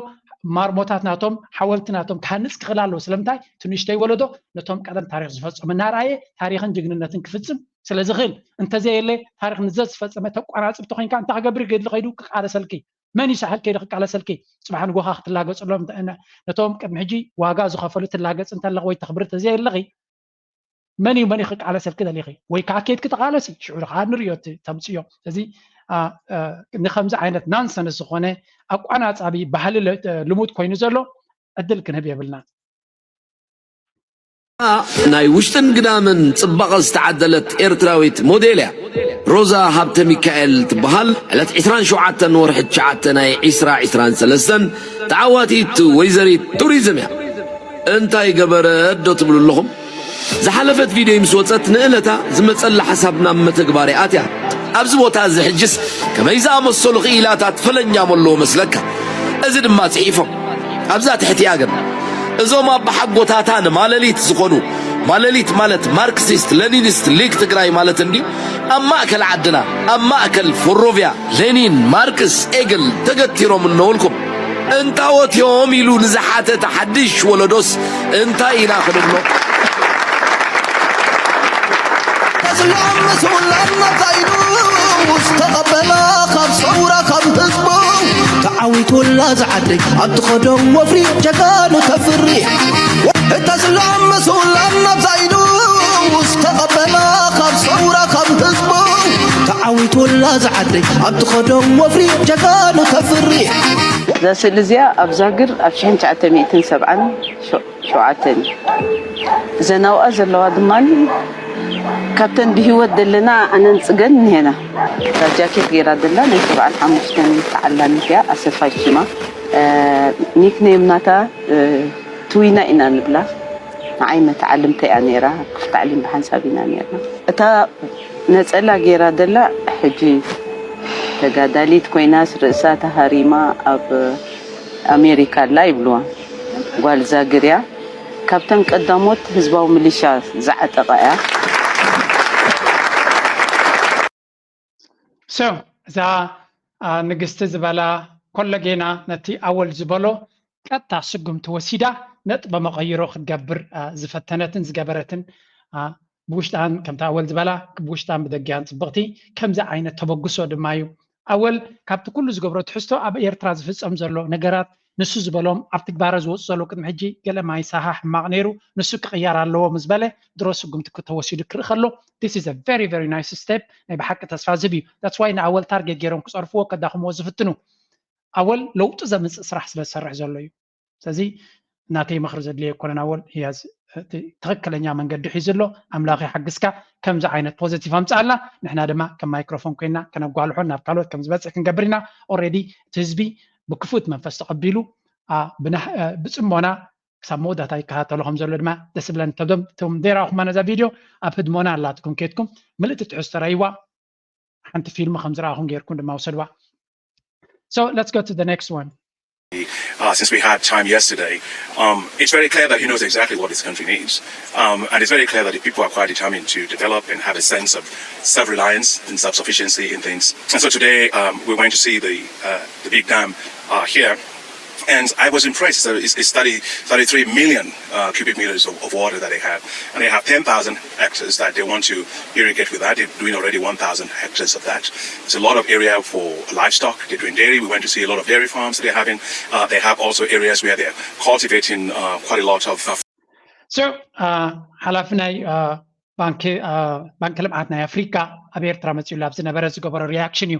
ማርሞታት ናቶም፣ ሓወልቲ ናቶም ክሃንፅ ክኽእል ኣለዎ። ስለምንታይ? እቲ ንእሽተይ ወለዶ ነቶም ቀደም ታሪኽ ዝፈፀሙ እናረኣየ ታሪኽን ጅግንነትን ክፍፅም ስለ ዝኽእል። እንተዘየለ ታሪኽ ንዘዝፈፀመ ተቋናፅብቲ ኮይንካ እንታይ ክገብር ገድሊ ከይዱ ክቃለሰልኪ? መን ይሳሕል ከይዱ ክቃለሰልኪ? ፅባሕ ንጎኻ ክትላገፅሎም ነቶም ቅድሚ ሕጂ ዋጋ ዝኸፈሉ ትላገፅ እንተለኺ ወይ ተኽብሪ እንተዘየለኺ መን እዩ መን ክቃለሰልኪ ደሊኺ? ወይ ከዓ ኬድኪ ተቃለሲ፣ ሽዑ ከዓ ንሪኦ እቲ ተምፅዮ። ስለዚ ንከምዚ ዓይነት ናንሰንስ ዝኾነ ኣቋናፃቢ ባህሊ ልሙድ ኮይኑ ዘሎ ዕድል ክንህብ የብልና። ናይ ውሽጥን ግዳምን ፅባቐ ዝተዓደለት ኤርትራዊት ሞዴል እያ። ሮዛ ሃብተ ሚካኤል ትበሃል። ዕለት ዕስራን ሸውዓተን ወርሒ ትሽዓተ ናይ ዕስራ ዕስራን ሰለስተን ተዓዋቲት ወይዘሪት ቱሪዝም እያ። እንታይ ገበረት ዶ ትብሉ ኣለኹም? ዝሓለፈት ቪድዮ ምስ ወጸት ንእለታ ዝመጸላ ሓሳብ ናብ መተግባሪ ኣትያ። ኣብዚ ቦታ እዚ ሕጅስ ከመይ ዝኣመሰሉ ክኢላታት ፈለኛም ኣለዉ መስለካ? እዚ ድማ ጽሒፎም ኣብዛ ትሕቲኣ ግን እዞም ኣባሓጎታታ ንማለሊት ዝኾኑ ማለሊት ማለት ማርክሲስት ሌኒኒስት ሊግ ትግራይ ማለት እንዲ ኣብ ማእከል ዓድና ኣብ ማእከል ፎሮቪያ ሌኒን ማርክስ ኤግል ተገቲሮም እነውልኩም እንታወት እዮም ኢሉ ንዝሓተተ ሓድሽ ወለዶስ እንታይ ኢና ክንብሎ? ተስሎም ምስውላን መጻኢሉ ዝተቐበላ ካብ ሰውራ ካብ ህዝቡ ተዓዊቱላ ዝዓደይ ኣብ ትኸዶ ወፍሪ ጀጋኑ ተፍሪ ተስሎም ምስውላን መጻኢሉ ዝተቐበላ ካብ ሰውራ ካብ ህዝቡ ተዓዊቱላ ዝዓደይ ኣብ ትኸዶ ወፍሪ ጀጋኑ ተፍሪ እዛ ስእሊ እዚኣ ኣብ ዛግር ኣብ ሽሕን ትሽዓተ ሚእትን ሰብዓን ሸውዓተን እዩ። እዘን ኣብኣ ዘለዋ ድማ ካብተን ብሂወት ዘለና ኣነን ፅገን እኒሄና። እታ ጃኬት ገይራ ዘላ ናይ ሰብዓን ሓሙሽተን ተዓላሚት እያ፣ ኣሰፋይ ሽማ። ኒክኔም ናታ ትዊና ኢና ንብላ። ንዓይ መተዓልምተይ እያ ነይራ፣ ክፍቲ ታዕሊም ብሓንሳብ ኢና ነይርና። እታ ነፀላ ገይራ ዘላ ሕጂ ተጋዳሊት ኮይናስ ርእሳ ተሃሪማ ኣብ ኣሜሪካ ኣላ ይብልዋ። ጓል ዛግር እያ። ካብተን ቀዳሞት ህዝባዊ ምሊሻ ዝዓጠቓ እያ። So እዛ ንግስቲ ዝበላ ኮለጌና ነቲ ኣወል ዝበሎ ቀጥታ ስጉምቲ ወሲዳ ነጥበ መቐይሮ ክትገብር ዝፈተነትን ዝገበረትን ብውሽጣን ከምቲ ኣወል ዝበላ ብውሽጣን ብደጊኣን ፅብቕቲ ከምዚ ዓይነት ተበግሶ ድማ እዩ። ኣወል ካብቲ ኩሉ ዝገብሮ ትሕዝቶ ኣብ ኤርትራ ዝፍፀም ዘሎ ነገራት ንሱ ዝበሎም ኣብ ትግባረ ዝወፁ ዘለዉ ቅድሚ ሕጂ ገለ ማይ ሳሃ ሕማቕ ነይሩ ንሱ ክቕየር ኣለዎ ምስ በለ ድሮ ስጉምቲ ክተወሲዱ ክርኢ ከሎ this is a very very nice step ናይ ብሓቂ ተስፋ ዝህብ እዩ that's why ንኣወል ታርጌት ገይሮም ክፀርፍዎ ከዳኽምዎ ዝፍትኑ ኣወል ለውጢ ዘምፅእ ስራሕ ስለ ዝሰርሕ ዘሎ እዩ ስለዚ እናተይ ምኽሪ ዘድልዮ ኣይኮነን ኣወል ህያዝ ትኽክለኛ መንገዲ ሒዙ ኣሎ ኣምላኽ ይሓግዝካ ከምዚ ዓይነት ፖዘቲቭ ኣምፅኣልና ንሕና ድማ ከም ማይክሮፎን ኮይና ከነጓልሖን ናብ ካልኦት ከም ዝበፅሕ ክንገብር ኢና ኦሬዲ እቲ ህዝቢ ብክፉት መንፈስ ተቐቢሉ ብፅሞና ክሳብ መወዳእታ ይከታተሎ ከም ዘሎ ድማ ደስ ብለን ተብዞም እቶም ዘይረኣኹማ ነዛ ቪድዮ ኣብ ህድሞና ኣላትኩም ከድኩም ምልእቲ ትሕዝቶ ረይዋ ሓንቲ ፊልም ከም ዝረኣኹም ገይርኩም ድማ ውሰድዋ So let's go to the next one. Uh, since we had time yesterday, um, it's very clear that he knows exactly what this country needs. Um, and it's very clear that the people are quite determined to develop and have a sense of self-reliance and self-sufficiency in things. And so today um, we went to see the, uh, the big dam uh, here. And I was impressed. So it's, it's thirty, thirty-three million uh, cubic meters of, of water that they have. And they have ten thousand hectares that they want to irrigate with that. They're doing already one thousand hectares of that. It's a lot of area for livestock. They're doing dairy. We went to see a lot of dairy farms that they're having. Uh, they have also areas where they're cultivating uh, quite a lot of. Uh, so, uh, ሓላፊ ናይ ባንኪ ባንኪ ልምዓት ናይ ኣፍሪካ ኣብ ኤርትራ መፂኡሉ ኣብ ዝነበረ ዝገበሮ ሪያክሽን እዩ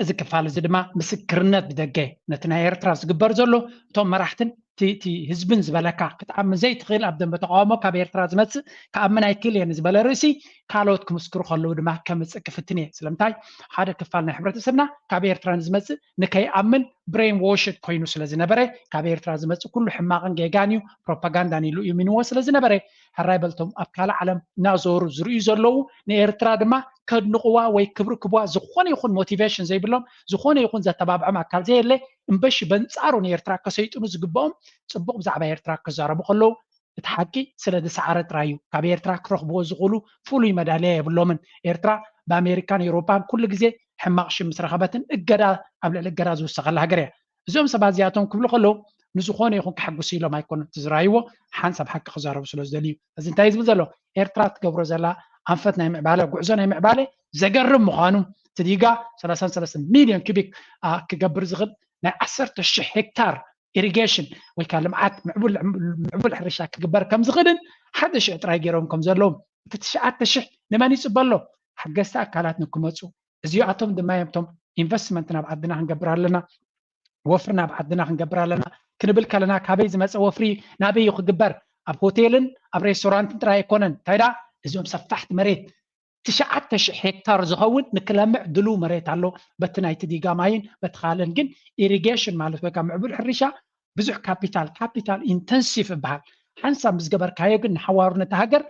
እዚ ክፋል እዚ ድማ ምስክርነት ብደገ ነቲ ናይ ኤርትራ ዝግበር ዘሎ እቶም መራሕትን እቲ ህዝብን ዝበለካ ክትኣምን ዘይትኽእል ኣብ ደንበ ተቃውሞ ካብ ኤርትራ ዝመፅእ ክኣምን ኣይክእል እየ ንዝበለ ርእሲ ካልኦት ክምስክሩ ከለዉ ድማ ከምፅእ ክፍትን እየ ስለምንታይ ሓደ ክፋል ናይ ሕብረተሰብና ካብ ኤርትራ ንዝመፅእ ንከይኣምን ብሬን ዎሽድ ኮይኑ ስለ ዝነበረ ካብ ኤርትራ ዝመፅእ ኩሉ ሕማቕን ጌጋን እዩ ፕሮፓጋንዳን ኢሉ ይእምንዎ ስለ ዝነበረ ሕራይ በልቶም ኣብ ካልእ ዓለም እናዞሩ ዝርእዩ ዘለዉ ንኤርትራ ድማ ከድንቕዋ ወይ ክብሪ ክብዋ ዝኾነ ይኹን ሞቲቬሽን ዘይብሎም ዝኾነ ይኹን ዘተባብዖም ኣካል ዘየለ እምበሺ በንጻሩ ንኤርትራ ከሰይጥኑ ዝግብኦም ጽቡቕ ብዛዕባ ኤርትራ ክዛረቡ ከለዉ እቲ ሓቂ ስለ ዝሰዓረ ጥራይ እዩ ካብ ኤርትራ ክረኽብዎ ዝኽእሉ ፍሉይ መዳልያ የብሎምን ኤርትራ ብኣሜሪካን ኤውሮፓን ኩሉ ግዜ ሕማቕ ሽም ምስ ረኸበትን እገዳ ኣብ ልዕሊ እገዳ ዝውሰኸላ ሃገር እያ። እዚኦም ሰባት እዚኣቶም ክብሉ ከለዉ ንዝኾነ ይኹን ከሐጉሱ ኢሎም ኣይኮኑን እቲ ዝረኣይዎ፣ ሓንሳብ ሓቂ ክዛረቡ ስለ ዝደልዩ። እዚ እንታይ እዩ ዝብል ዘሎ? ኤርትራ ትገብሮ ዘላ ኣንፈት ናይ ምዕባለ፣ ጉዕዞ ናይ ምዕባለ ዘገርም ምዃኑ፣ እቲ ዲጋ ሰላሳ ሰለስተ ሚልዮን ኪቢክ ክገብር ዝኽእል ናይ ዓሰርተ ሽሕ ሄክታር ኢሪጌሽን ወይ ከዓ ልምዓት ምዕቡል ሕርሻ ክግበር ከም ዝኽእልን ሓደ ሽሕ ጥራይ ገይሮም ከም ዘለዉ፣ እቲ ትሽዓተ ሽሕ ንመን ይፅበ ኣሎ? ሓገዝቲ ኣካላት ንክመፁ፣ እዚኣቶም ድማ እዮም እቶም ኢንቨስትመንት ናብ ዓድና ክንገብር ኣለና፣ ወፍሪ ናብ ዓድና ክንገብር ኣለና ክንብል ከለና፣ ካበይ ዝመፀ ወፍሪ ናበይ እዩ ክግበር? ኣብ ሆቴልን ኣብ ሬስቶራንትን ጥራይ ኣይኮነን። እንታይ ደኣ እዚኦም ሰፋሕቲ መሬት ትሽዓተ ሽሕ ሄክታር ዝኸውን ንክለምዕ ድሉው መሬት ኣሎ። በቲ ናይቲ ዲጋ ማይን በቲ ካልእን ግን ኢሪጌሽን ማለት ወይ ከዓ ምዕቡል ሕርሻ ብዙሕ ካፒታል፣ ካፒታል ኢንተንሲቭ ይበሃል። ሓንሳብ ምስ ገበርካዮ ግን ንሓዋሩ ነቲ ሃገር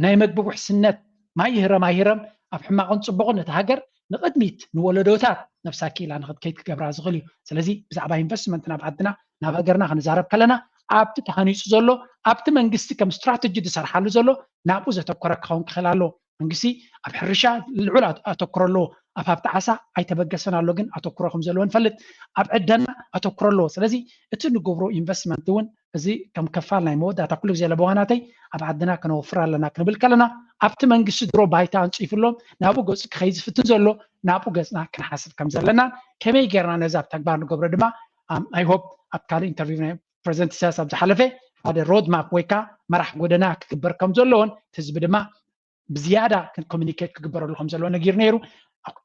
ናይ መግቢ ውሕስነት ማይ ይህረም ኣይህረም ኣብ ሕማቕን ፅቡቕን ነቲ ሃገር ንቕድሚት ንወለዶታት ነብሳ ክኢላ ንክትከይድ ክገብራ ዝኽእል እዩ። ስለዚ ብዛዕባ ኢንቨስትመንት ናብ ዓድና ናብ ሃገርና ክንዛረብ ከለና ኣብቲ ተሃኒፁ ዘሎ ኣብቲ መንግስቲ ከም ስትራተጂ ዝሰርሓሉ ዘሎ ናብኡ ዘተኮረ ክኸውን ክኽእል ኣለዎ። መንግስቲ ኣብ ሕርሻ ልዑል ኣተኩሮ ኣለዎ። ኣብ ሃብቲ ዓሳ ኣይተበገሰን ኣሎ፣ ግን ኣተኩሮ ከም ዘለዎ ንፈልጥ። ኣብ ዕደና ኣተኩሮ ኣለዎ። ስለዚ እቲ ንገብሮ ኢንቨስትመንት እውን እዚ ከም ከፋል ናይ መወዳእታ ኩሉ ግዜ ለበዋናተይ ኣብ ዓድና ከነወፍር ኣለና ክንብል ከለና ኣብቲ መንግስቲ ድሮ ባይታ ኣንፂፉሎም ናብኡ ገፁ ክኸይድ ዝፍትን ዘሎ ናብኡ ገፅና ክንሓስብ ከም ዘለና ከመይ ጌርና ነዚ ኣብ ተግባር ንገብሮ ድማ ኣይ ሆፕ ኣብ ካልእ ኢንተርቪው ናይ ፕሬዚደንት ኢሳያስ ኣብ ዝሓለፈ ሓደ ሮድ ማፕ ወይ ከዓ መራሕ ጎደና ክግበር ከም ዘለዎን እቲ ህዝቢ ድማ ብዝያዳ ኮሚኒኬት ክግበረሉ ከም ዘለዎ ነጊሩ ነይሩ።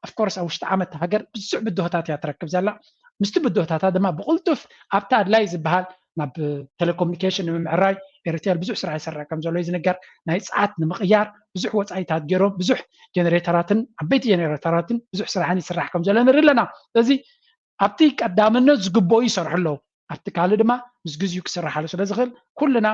ኦፍኮርስ ኣብ ውሽጢ ዓመት ሃገር ብዙሕ ብድሆታት እያ ትረክብ ዘላ። ምስቲ ብድሆታታ ድማ ብቕልጡፍ ኣብቲ ኣድላይ ዝበሃል ናብ ቴሌኮሙኒኬሽን ንምምዕራይ ኤርቴል ብዙሕ ስራሕ ይሰርሕ ከም ዘሎ እዩ ዝንገር። ናይ ፀዓት ንምቕያር ብዙሕ ወፃኢታት ገይሮም ብዙሕ ጀነሬተራትን ዓበይቲ ጀነሬተራትን ብዙሕ ስራሕን ይስራሕ ከም ዘሎ ንርኢ ኣለና። ስለዚ ኣብቲ ቀዳምነት ዝግበኡ ይሰርሑ ኣለዉ። ኣብቲ ካልእ ድማ ምስ ግዜኡ ክስርሓሉ ስለ ዝኽእል ኩልና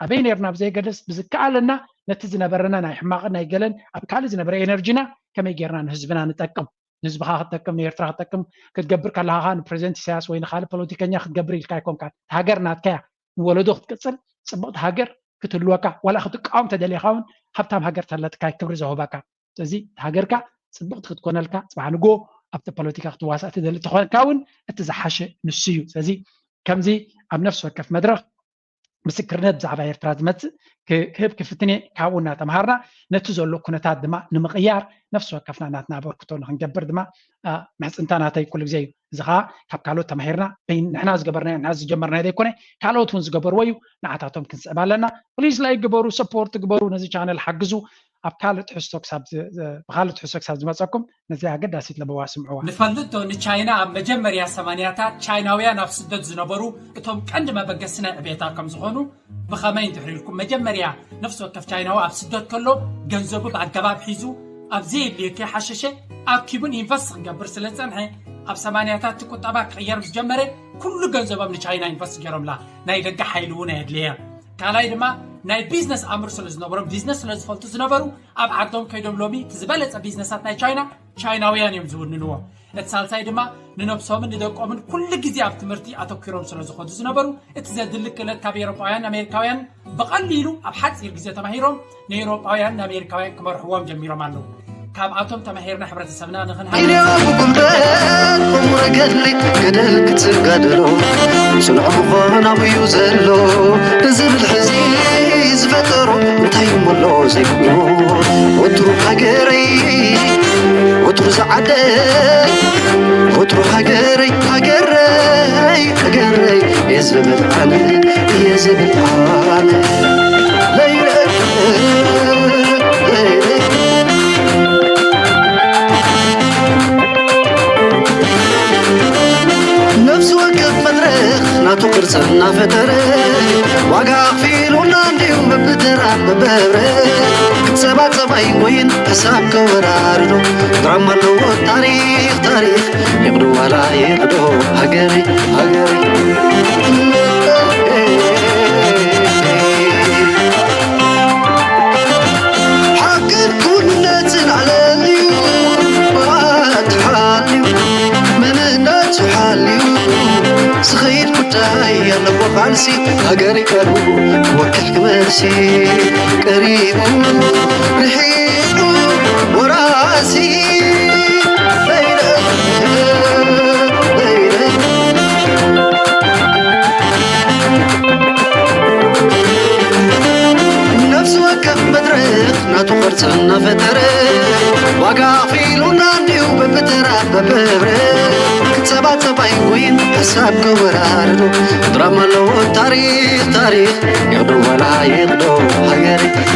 ኣበይ ነርና ብዘየገደስ ብዝከኣለና ነቲ ዝነበረና ናይ ሕማቕን ናይ ገለን ኣብ ካልእ ዝነበረ ኤነርጂና ከመይ ጌርና ንህዝብና ንጠቅም ንህዝብኻ ክትጠቅም ንኤርትራ ክትጠቅም ክትገብር ከለኻ ንፕሬዚደንት ኢሳያስ ወይ ንካልእ ፖለቲከኛ ክትገብር ኢልካ ኣይኮንካን። ሃገር ናትካያ ንወለዶ ክትቅፅል ፅብቕቲ ሃገር ክትህልወካ ዋላ ክትቃወም ተደሊኻ እውን ሃብታም ሃገር ተለትካ ክብሪ ዘውህበካ ስለዚ ሃገርካ ፅብቕቲ ክትኮነልካ ፅባሕ ንጎ ኣብቲ ፖለቲካ ክትዋሳእ ትደሊ ተኾንካ እውን እቲ ዝሓሸ ንሱ እዩ። ስለዚ ከምዚ ኣብ ነፍሲ ወከፍ መድረኽ ምስክርነት ብዛዕባ ኤርትራ ዝመፅእ ክህብ ክፍትን እየ። ካብኡ እናተምሃርና ነቲ ዘሎ ኩነታት ድማ ንምቕያር ነፍሲ ወከፍና ናትና ኣበርክቶ ንክንገብር ድማ ምሕፅንታ ናተይ ኩሉ ግዜ እዩ። እዚ ከዓ ካብ ካልኦት ተማሂርና ንሕና ዝገበርናዮ ንሕና ዝጀመርናዮ ዘይኮነ ካልኦት እውን ዝገበርዎ እዩ። ንዓታቶም ክንስዕብ ኣለና። ፕሊዝ ላይክ ግበሩ፣ ሰፖርት ግበሩ፣ ነዚ ቻነል ሓግዙ። ኣብ ካልእ ትሕዝቶ ክሳብ ብካልእ ትሕዝቶ ክሳብ ዝመፀኩም ነዚ ኣገዳሲት ለበዋ ስምዕዋ። ንፈልጥ ዶ ንቻይና ኣብ መጀመርያ ሰማንያታት ቻይናውያን ኣብ ስደት ዝነበሩ እቶም ቀንዲ መበገሲ ናይ ዕቤታ ከም ዝኾኑ ብኸመይ እንድሕር ኢልኩም መጀመርያ ነፍሲ ወከፍ ቻይናዊ ኣብ ስደት ከሎ ገንዘቡ ብኣገባብ ሒዙ ኣብ ዘየድልዮ ከይሓሸሸ ኣኪቡን ኢንቨስት ክገብር ስለ ዝጸንሐ ኣብ ሰማንያታት እቲ ቁጠባ ክቕየር ምስ ጀመረ ኩሉ ገንዘቦም ንቻይና ኢንቨስት ገይሮምላ ናይ ደገ ሓይሊ እውን ኣየድለየ ካልኣይ ድማ ናይ ቢዝነስ ኣምር ስለ ዝነበሮም ቢዝነስ ስለ ዝፈልጡ ዝነበሩ ኣብ ዓዶም ከይዶም ሎሚ እቲ ዝበለጸ ቢዝነሳት ናይ ቻይና ቻይናውያን እዮም ዝውንንዎ እቲ ሳልሳይ ድማ ንነብሶምን ንደቆምን ኩሉ ግዜ ኣብ ትምህርቲ ኣተኪሮም ስለ ዝኾዱ ዝነበሩ እቲ ዘድሊ ክእለት ካብ ኤሮጳውያን ኣሜሪካውያን ብቐሊሉ ኣብ ሓፂር ግዜ ተማሂሮም ንኤሮጳውያን ንኣሜሪካውያን ክመርሕዎም ጀሚሮም ኣለዉ። ካብኣቶም ተማሂርና ሕብረተሰብና ንኽንሃ ኢልዮ ብጉልበት ቁሙረ ገድሊ ገደል ክትጋደሎ ጽኑዕ ምዃን ኣብዩ ዘሎ ንዝብል ሕዚ ዝፈጠሮ እንታይ እሞ ኣሎ ዘይብሎ ወትሩ ሃገረይ ወትሩ ዝዓደ ወትሩ ሃገረይ ሃገረይ ሃገረይ እየ ዝብል ኣነ እየ ዝብል ኣነ ነፍሲ ወከፍ መድረኽ ናቱ ቅርፂ እናፈጠረ ዋጋ ኣኽፊሉና እንዲዩ በብተራ በብህብረት ክትሰባፀብ ኣይንጎይን ሕሳብ ከወራርዶ ድራማ ኣለዎ ታሪኽ ታሪኽ ይቕዶ ዋላ ይቕዶ ሃገረይ ሃገረይ ሓቅን ኩነትን ዓለም እዩ ባትሓልዩ መንነቱ ሓልዩ ዝኸይድ ጉዳይ ኣለዎ ቃልሲ ሃገር ይቀርቡ ክወክል ክመልሲ ቀሪቡ ርሒቑ ወራሲ ቅርጽ እናፈጠረ ዋጋ ኣኽፊሉና እንዲሁ በብተራ በብህብረ ክጸባጸባ ይጎይን ሓሳብ ከወራርዶ ድራማ ኣለዎ ታሪኽ ታሪኽ ይቕዶ ዋላ ይቕዶ ሃገር